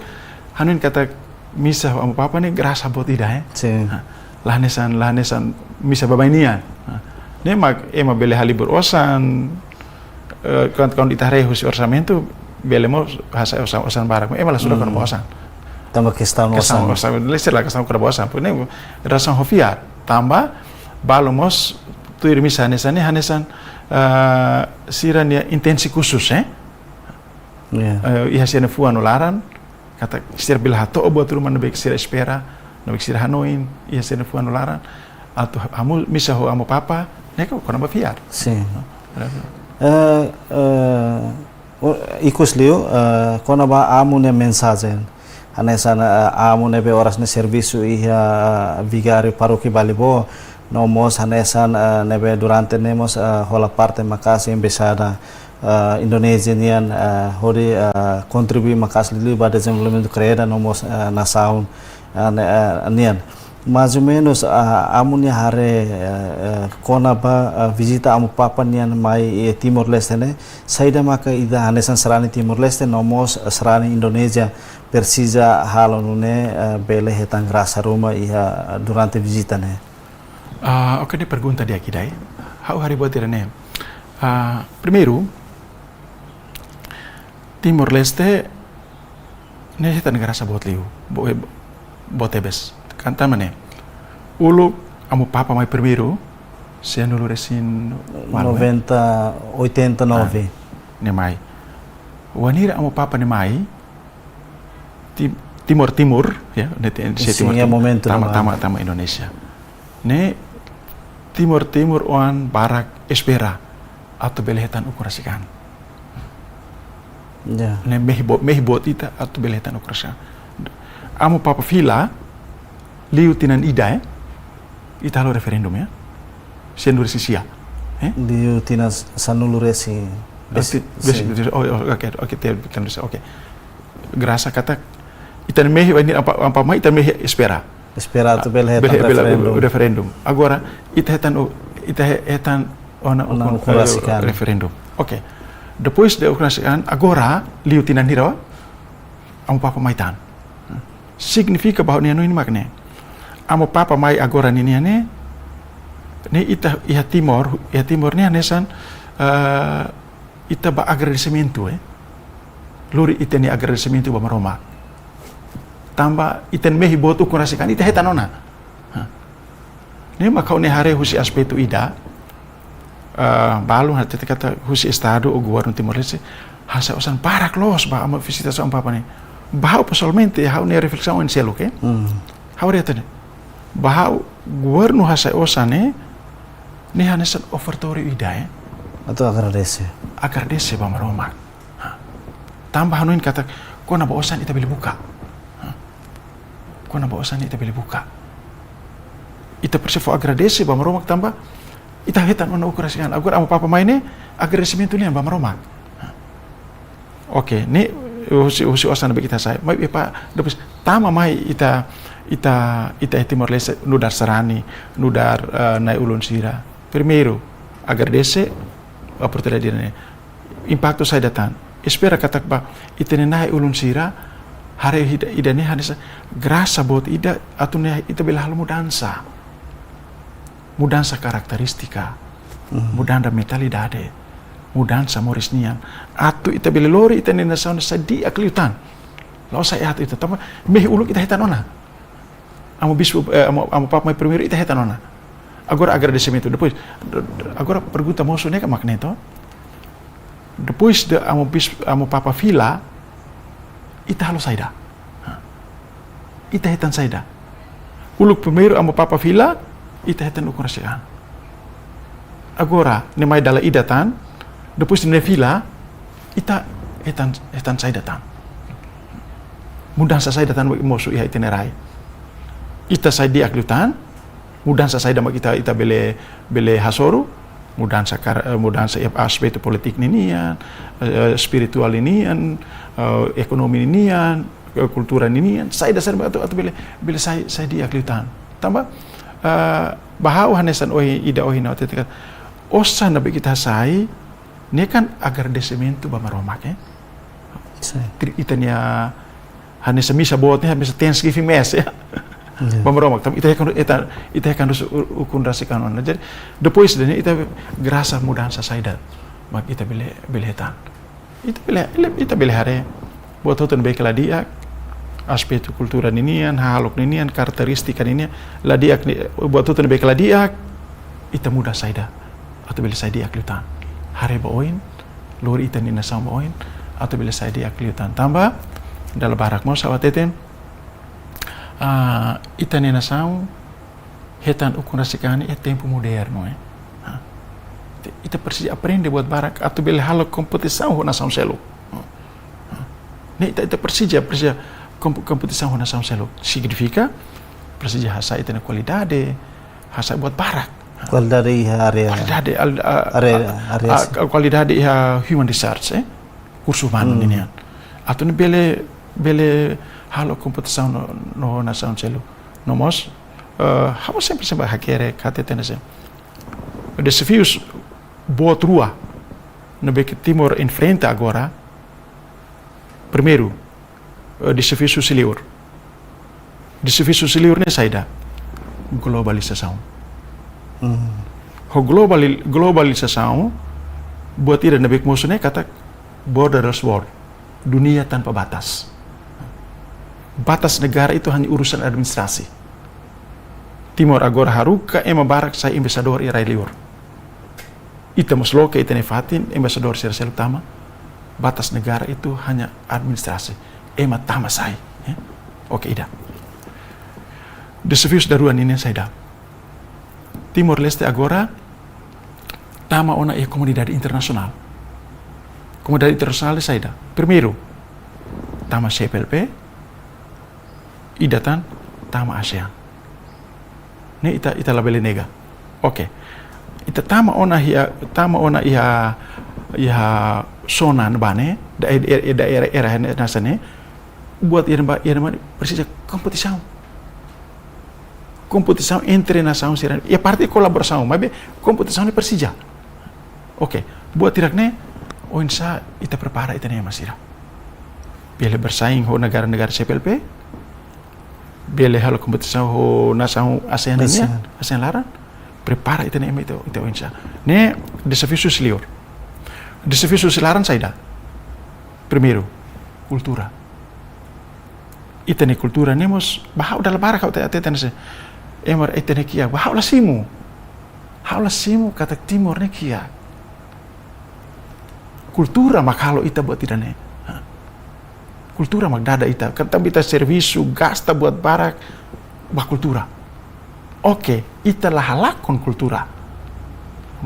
hanoin katak misa ho Amu Papa ne'e grasa boot ida, eh. Sin. Ha, la hanesan, la hanesan misa baibain nian. Ha. Ne'e mak ema bele halibur osan, eh, kuandu, kuandu ita haree husi orsamentu, bele mós hasa'e osan, osan barak. Ema la sudak Hmm. kona-ba osan. Tanba kestaun Kestaun osan. osan, lese la kestaun kona-ba osan. Porque ne'e relasaun ho fiar. Tanba, balu mós tuir misa hanesan ne'e, hanesan, eh, sira-nia intensi khusus, eh? Ya. Eh, iha sira-nia fuan no laran, katak sira bele hato'o buat ruma ne'ebé sira espera, ne'ebé sira hanoin, iha sira-nia fuan no laran, atu hamu misa ho Amu Papa, ne'e kona-ba fiar. Sin. Eh, eh, o, ikus liu, eh, kona-ba Amu nia mensajen. Hanesan, eh, Amu ne'ebé oras ne'e servisu iha, eh, vigáriu parókia Balibo, no mós hanesan, eh, ne'ebé durante ne'e mós, eh, hola parte maka'as iha embaixada, eh, Indonézia nian, eh, hodi, eh, kontribui maka'as liu ba dezenvolvimentu KREDA no mós, eh, nasaun, eh, ne-, eh, nian. Mais ou menus, eh, Amu nia haree, eh, eh, kona-ba, eh, vizita Amu Papa nian mai, eh, Timor-Leste ne'e, saida maka ida hanesan sarani Timor-Leste no mós sarani Indonézia presiza halo nune'e, eh, bele hetan grasa ruma iha, eh, durante vizita ne'e? Ah, oke, ne'e pergunta di'ak ida, eh. Ha'u haree buat ida-ne'e. Ah, primeiru, Timor-Leste ne'e hetan grasa boot liu, bo-, eh, boot tebes. Kan tanba ne'e, uluk Amu Papa mai primeiru, sia nulu resin, noventa, oitenta e nove. Ah, ne'e mai. Wainhira Amu Papa ne'e mai, Ti-, Timor Timur, ya, ne'e te-, se Sim, Timor é Timur, momento tama, normal. tama, tama Indonézia. Ne'e Timor Timur oan barak espera atu bele hetan ukun rasik an. Ya. Ne'e mehi bo-, mehi boot ita atu bele hetan ukun rasik an. Amu Papa fila, liu tinan ida, eh? Ita halo referendum, ya. Sia nulu resin sia. Eh? Liu tinan sanulu resin. Oh, ti-, besi, sim. Besi, oh, oh, oke, oke, te-, tinan resin, oke. Grasa katak, ita mehi, ini apa, apa mai ita mehi espera. Espera atu bele hetan bele, bele referendum. Referendum. Agora, ita hetan, ita he-, hetan ona Ona ukun, ukun eh, rasik an. Referendum. Oke. Depois de ukun rasik an, agora, liu tinan hira, Amu Papa mai tan. Signifika bahwa nia no ini mak ne'e. Amu Papa mai agora ninian ne'e, ne'e ita iha Timor, iha Timor ne'e hanesan, eh, ita ba agradesimentu, eh. Lori ita-nia agradesimentu ba Maromak. Tanba ita mehi boot ukun rasik an, ita hetan ona. Ha. Ne'e mak ha'u-nia haree husi aspetu ida, eh, balu hatete katak husi Estadu ou Governu Timor-Leste, hasa'e osan barak loos ba Amu vizita Amu Papa ne'e. Ba ha'u pesoalmente, ha'u-nia reflesaun oin seluk, eh. Hmm. Ha'u haree hatete. Ba ha'u governu hasa'e osan ne'e, ne'e hanesan ofertóriu ida, eh. Atu agradese. Agradese ba Maromak. Ha. Tanba hanoin katak, kona-ba osan ita bele buka. Ha. Kona-ba osan ita bele buka. Ita presiza fó agradese ba Maromak tanba ita hetan ona ukun rasik an. Agora Amu Papa mai ne'e, agradesimentu nian ba Maromak. Ha. Oke, ne'e husi, husi osan ne'ebé ita hasa'e. Mai, eh, pa, depois tama mai ita, ita, ita Timor-Leste nu'udar sarani, nu'udar, eh, na'i-ulun sira. Primeiru, agradese oportunidade ne'e. Impaktu saida tan. Espera katak ba ita-nia na'i-ulun sira, haree ida, ida-ne'e hanesan grasa boot ida atu nune'e ita bele halo mudansa. Mudansa karakterístika, Hmm. mudansa mentalidade, mudansa moris nian. Atu ita bele lori ita-nia nasaun sai di'ak liután. La'ós sai atu ita, tanba mehi uluk ita hetan ona. Amu bispu, eh, Amu, Amu Papa mai primeiru ita hetan ona. Agora agradesimentu. Depois, agora pergunta mosu ne'e mak ne'e to. Depois de Amu bis-, Amu Papa fila, ita halo saida? Ha. Ita hetan saida? Uluk primeiru Amu Papa fila, ita hetan ukun rasik an. Agora, ne'e mai dala ida tan, depois ne'e fila, ita hetan, hetan saida tan? Mudansa saida tan mosu iha ita-nia rai? Ita sai di'ak liután, mudansa saida mak ita, ita bele, bele hasoru, mudansa kar-, eh, mudansa iha aspetu polítika ninian, eh, espirituál ninian, eh, ekonomia ninian, eh, kultura ninian, saida, saida atu, atu bele, bele sai, sai di'ak liután. Tanba, eh, ba ha'u hanesan ohin, ida ohin ha'u hatete katak, osan ne'ebé ita hasai, Ne'e kan agradesimentu ba Maromak, eh? Sin. Tri-, ita-nia hanesan misa boot ne'e, hanesan Thanksgiving Mass, ya. Ya. Ba Maromak, tanba ita hetan, ita, ita hetan dus u-, ukun rasik an ona. Jadi, depois de ne'e ita grasa mudansa saida mak ita bele, bele hetan. Ita bele, ita bele haree buat hotu ne'ebé ke la di'ak, aspetu kultura ninian, hahalok ninian, karakterístika ninian, la di'ak ni, buat hotu ne'ebé ke la di'ak, ita muda saida, atu bele sai di'ak liután. Haree ba oin, lori ita-nia nasaun ba oin, atu bele sai di'ak liután. Tanba, dala barak mós ha'u hateten, ah, ita-nia nasaun hetan ukun rasik an iha tempu modernu, eh. Ha. Te-, ita presiza aprende buat barak atu bele halo kompetisaun ho nasaun seluk. Ha. Ha. Ne'e ita, ita presiza, presiza komp-, kompetisaun ho nasaun seluk. Signifika presiza hasa'e ita-nia kualidade, hasa'e buat barak. Kualidade iha área, kualidade, al-, a-, área, a-, área a-, si. A-, kualidade iha human resource, eh? Kursu umanu, hmm, ninian. Atu nune'e bele, bele halo kompetisaun no, no nasaun seluk. No mós, eh, ha'u sempre, sempre hakerek hateten hanesan. Dezafius boot rua ne'ebé ke Timor enfrenta agora. Primeiru, eh, dezafiu husi li'ur. Dezafiu husi li'ur ne'e saida? Globalizasaun. Hmm. Ho globali-, globalizasaun, buat ida ne'ebé ke mosu ne'e katak borderless world, dunia tanpa batas. Batas negara itu hanya urusan administrasi. Timor agora haruka ema barak sai embaixadór iha rai li'ur. Ita mós loke ita-nia fatin, embaixadór sira seluk tama. Batas negara itu hanya administrasi. Ema tama sai, eh? Oke, ida. Dezafius daruak ninian saida? Timor-Leste agora tama ona iha komunidade internasionál. Komunidade internasionál saida? Primeiru, tama C P L P, ida tan tama ASEAN. Ne'e ita, ita labele nega. Oke. Ita tama ona iha, tama ona iha, iha zona ne'ebá ne'e, dae-, dae-, daerah, daerah ne'e, hanesan ne'e, buat ida-ne'ebá, ida-ne'ebá presiza kompetisaun. Kompetisaun entre nasaun sira. Iha parte kolaborasaun, maibé kompetisaun ne'e presiza. Oke, buat hirak ne'e, oinsá ita prepara ita-nia ema sira. Bele bersaing ho negara-negara C P L P, bele halo kompetisaun ho nasaun ASEAN ninian, ASEAN. ASEAN laran, prepara ita-nia ema ita, ita oinsá. Ne'e dezafiu husi li'ur. Dezafiu husi laran saida? Primeiru, kultura. Ita-nia kultura ne'e mós, ba ha'u dala barak ha'u te-, hateten hanesan. Ema ita-nia kiak, ba ha'u la simu. Ha'u la simu katak Timor nia kiak. Kultura mak halo ita buat ida-ne'e. Ha. Kultura mak dada ita. Kan tanba ita servisu, gasta buat barak ba kultura. Oke, ita la halakon kultura.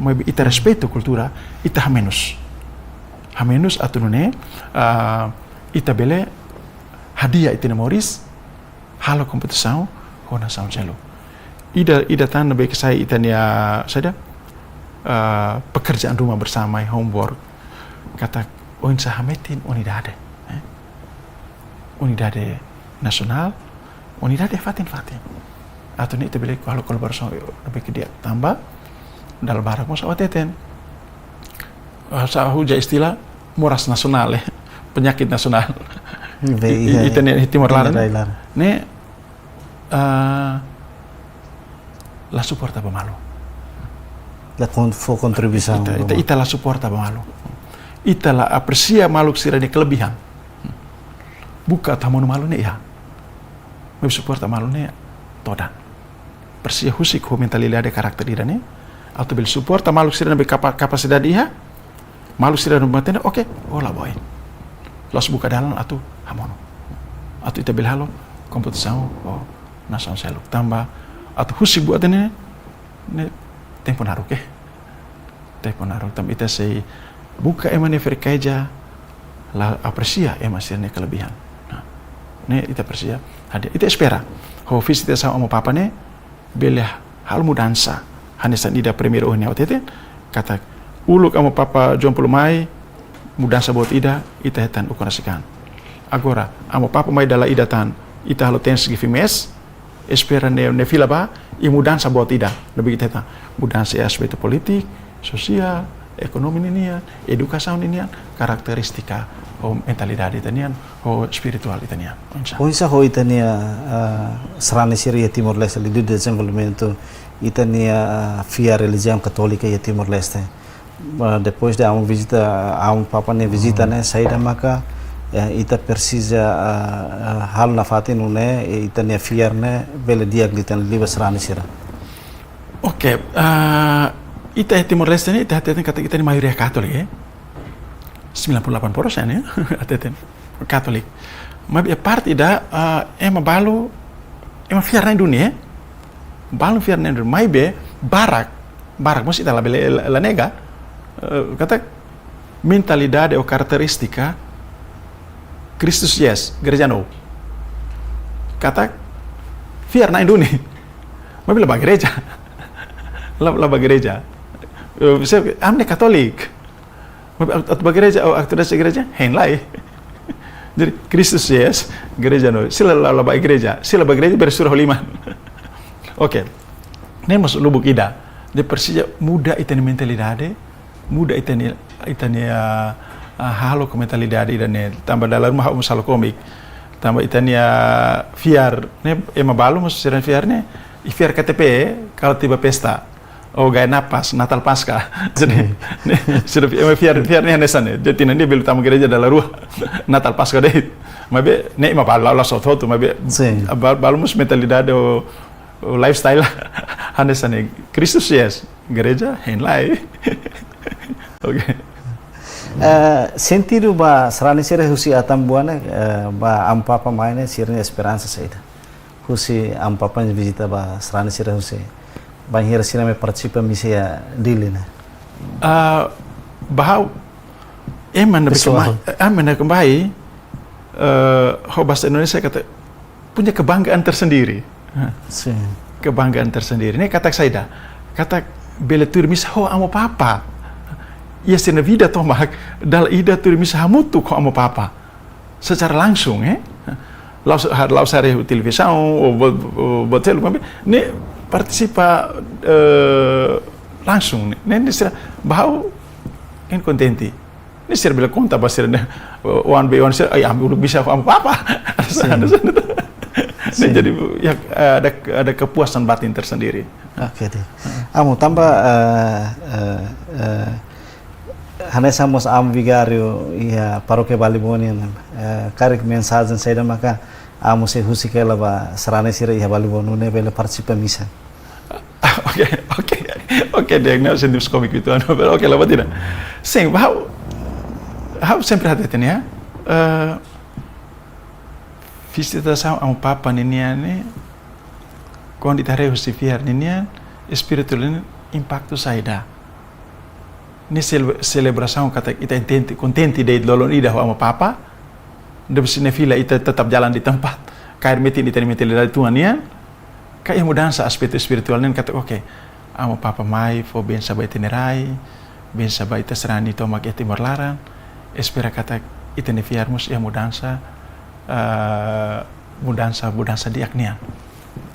Maibé ita respeitu kultura, ita hamenus. Hamenus atu nune'e, ah, ita bele hadi'a ita-nia moris, halo kompetisaun ho nasaun seluk. Ida, ida tan ne'ebé ke sai ita-nia, saida? Ah, pekerjaan rumah bersama, homework. Katak oinsá hametin unidade, eh? Unidade nasionál, unidade fatin-fatin. Atu nune'e ita bele halo kolaborasaun ne'ebé ke di'ak, tanba dala barak mós ha'u hateten. Ah, sa huja istilah moras nasionál, eh. Penyakit nasionál. Be, i-, i-, iya, ita-nia Timor laran. Timor laran. Ne'e, ah, la suporta ba malu. La kon-, fó kontribuisaun ita, ba ita, malu. Ita la suporta ba malu. Ita la apresia maluk sira-nia kelebihan. Buka atu hamonu malu ne'e iha. Maibé suporta malu ne'e todan. Presiza husik ho mentalidade karakter ida-ne'e. Atu bele suporta maluk sira ne'ebé kapa-, kapasidade iha. Maluk sira ne'ebé matenek, oke, hola ba oin. La'ós buka dalan atu hamonu. Atu ita bele halo kompetisaun ho nasaun seluk. Tanba atu husik buat ne'e, ne'e tempu naruk, eh. Tempu naruk, tanba ita sei buka ema nia frekeza, la apresia ema sira-nia kelebihan. Nah, ne'e ita apresia, hadi'a, ita espera. Ho vizitasaun Amu Papa ne'e, bele halo mudansa. Hanesan ida primeiru ohin ha'u hateten, katak uluk Amu Papa João Paulo mai, mudansa boot ida, ita hetan ukun rasik an. Agora, Amu Papa mai dala ida tan, ita halo Thanksgiving Mass, espera ne'e, ne'e fila ba, i mudansa boot ida, ne'ebé ita hetan. Mudansa iha aspetu polítiku, sosiál, ekonomia ninian, edukasaun ninian, karakterístika ho mentalidade ita-nian, ho espirituál ita-nian. Oinsá? Oinsá ho ita-nia, ah, sarani sira iha Timor-Leste, liuliu dezenvolvimentu ita-nia, ah, fiar relijiaun katólika iha Timor-Leste. Ah, depois de amu vizita, amu Papa nia vizita, hmm, ne'e, saida maka, eh, ita presiza, ah, ah, halo nafatin nune'e, eh, ita-nia fiar ne'e bele di'ak liután liu ba sarani sira. Oke, ah, ita iha Timor-Leste ne'e, ita hateten katak ita-nia maioria Katolik, eh? Sembilan puluh delapan persen, eh? Hateten Katolik. Maibé parte ida, ah, ema balu, ema fiar na'in duni, eh? Balu fiar na'in duni. Maibé barak, barak, mós ita labele, la, la nega, eh, katak mentalidade ou karakterístika Kristus Yes, Gereja Now. Katak fiar na'in duni. Maibé la bá gereja. La, la bá gereja. Eh, se, ami ne'e Katolik. Maibé atu, atu bá gereja, ou atu dasi gereja, hein lai. Jadi, Kristus Yes, Gereja Now. Sira la, la bá gereja. Sira la bá gereja, bele sura ho liman. Oke. Ne'e mós lubuk ida. Ita presiza muda ita-nia mentalidade, muda ita-nia, ita-nia, ah, ah, hahalok mentalidade ida-ne'e. Tanba dala ruma ha'u mós halo komik. Tanba ita-nia fiar ne'e, ema balu mós sira fiar ne'e, i fiar K T P, kalau tiba pesta. Ou gaya napas, Natal Paska. Jadi, sin, ne'e, sira fi-, ema fiar, fiar ne'e hanesan ne'e. Jadi, tinan ida bele tama gereja dala rua. Natal Paska de'it. Maibé, ne'e ema balu, la'ós hotu-hotu, maibé, sin, ba-, balu mós mentalidade ou, ou lifestyle hanesan ne'e. Kristus Yes, gereja, hein lai. Oke. Eh, sentidu ba sarani sira husi Atambua ne'e, eh, ba Amu Papa mai ne'e, sira-nia esperansa saida? Husi Amu Papa nia vizita ba sarani sira husi, bainhira sira mai partisipa misa iha Dili ne'e. Ah, ba ha'u, ema ne'ebé, pesoál, kema-, ema ne'ebé kembai, eh, ho bahasa Indonesia katak, punya kebanggaan tersendiri. Sin. Kebanggaan tersendiri. Ne'e katak saida? Katak bele tuir misa ho Amu Papa. Iha sira-nia vida tomak, dala ida tuir misa hamutuk ho Amu Papa. Secara langsung, eh? La'ós, ha-, la'ós haree televizaun, ou buat, ou buat seluk, maibé ne'e partisipa, eh, langsung, ne'e. Ne'e, ne'e sira, ba ha'u, ne'e kontente. Ne'e sira bele konta ba sira-nia, o-, oan be oan sira, ai, ami uluk misa ho Amu Papa. Sin. Ne'e, sin, jadi, ya, ada, ada kepuasan batin tersendiri. Oke, di'ak. Amu, tanba, eh, eh, eh, hanesan mós amu vigáriu iha parókia Balibó nian, eh, karik mensajen saida maka amu sei husik hela ba sarani sira iha Balibó nune'e bele partisipa misa? Oke, oke, oke, di'ak, ne'e sentimentu komik itu, anu, pero oke, la buat ida. Sin, ha'u, ha'u sempre hateten, ya. Eh, vizitasaun Amu Papa ninian ne'e, kuandu ita haree husi fiar ninian, espirituál nian impaktu saida? Ne'e sele-, selebrasaun katak ita kontente, kontente de'it lolon ida ho Amu Papa, depois ne'e fila ita tetap jalan di tempat, kaer metin ita-nia mentalidade tuan nian, ka iha mudansa aspetu espirituál nian katak, oke, Amu Papa mai fó bensa ba ita-nia rai, bensa ba ita sarani tomak iha Timor laran, espera katak ita-nia fiar mós iha mudansa, eh, mudansa, mudansa di'ak nian,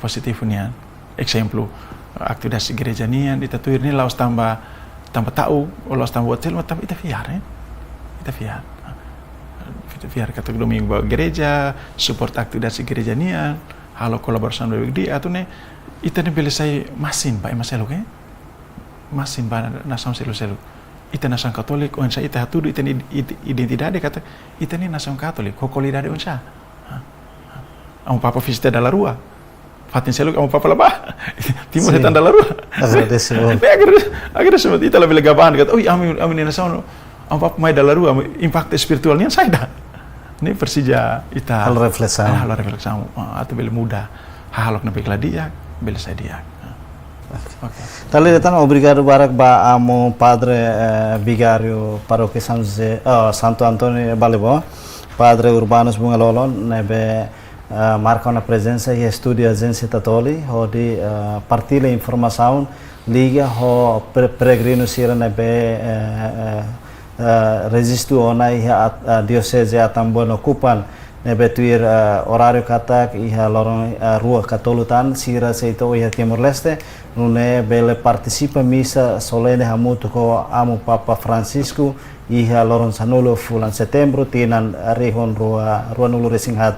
pozitivu nian. Ezemplu, aktivitas gereja nian, ita tuir ne'e la'ós tanba, tanba ta'uk, ou la'ós tanba hotel, mas tanba ita fiar, eh? Ita fiar. Ita fiar katak domingu bá gereja, suporta aktivitas gereja nian, halo kolaborasaun bebek di, atu nune'e, ita ne'e bele sai masin ba ema seluk, eh? Masin ba nasaun seluk-seluk. Ita nasaun Katolik, oinsá ita hatudu ita-nia id-, id-, identidade katak ita ne'e nasaun Katolik, ho kualidade oinsá? Ha? Ha? Amu Papa vizita dala rua. Fatin seluk Amu Papa la bá. Timor, sin, hetan dala rua. Agradese, oh. Ne'e agradese, agradese, ita labele gaba katak, oi, ami, ami-nia nasaun, Amu Papa mai dala rua, ami, impaktu espirituál nian saida? Ne'e presiza ita halo reflesaun. Ah, halo reflesaun. Ah, atu bele muda hahalok ne'ebé la di'ak, bele sai di'ak. Ah. Oke. Oke. Dala ida tan, obrigadu barak ba Amu Padre, eh, Vigáriu Parókia São José, oh, Santo António Balibó, Padre Urbanus Bunga Lolon, ne'ebé, eh, marka ona prezensa iha estúdiu Ajénsia Tatoli, hodi, eh, partilla informasaun liga ho pre-, peregrinu sira ne'ebé, eh, eh, eh, rejistu ona iha At-, eh, Dioseze Atambua no Kupang, ne'ebé tuir, eh, oráriu katak iha loron, eh, rua ka tolu tan sira sei to'o iha Timor-Leste, nune'e bele partisipa misa solene hamutuk ho Amu Papa Francisco iha loron sanulu fulan Setembru tinan rihun rua, ruanulu-resin-haat.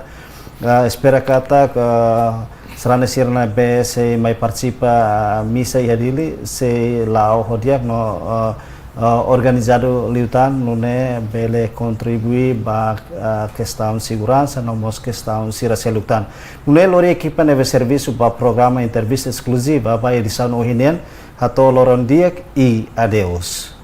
Eh, espera katak, eh, sarani sira ne'ebé sei mai partisipa, eh, misa iha Dili sei la'o ho di'ak no, eh, eh, organizadu liután nune'e bele kontribui ba, eh, kestaun seguransa no mós kestaun sira seluk tan. Nune'e lori ekipa ne'ebé servisu ba programa entrevista eskluziva ba edisaun ohin nian, hato'o loron di'ak i adeus.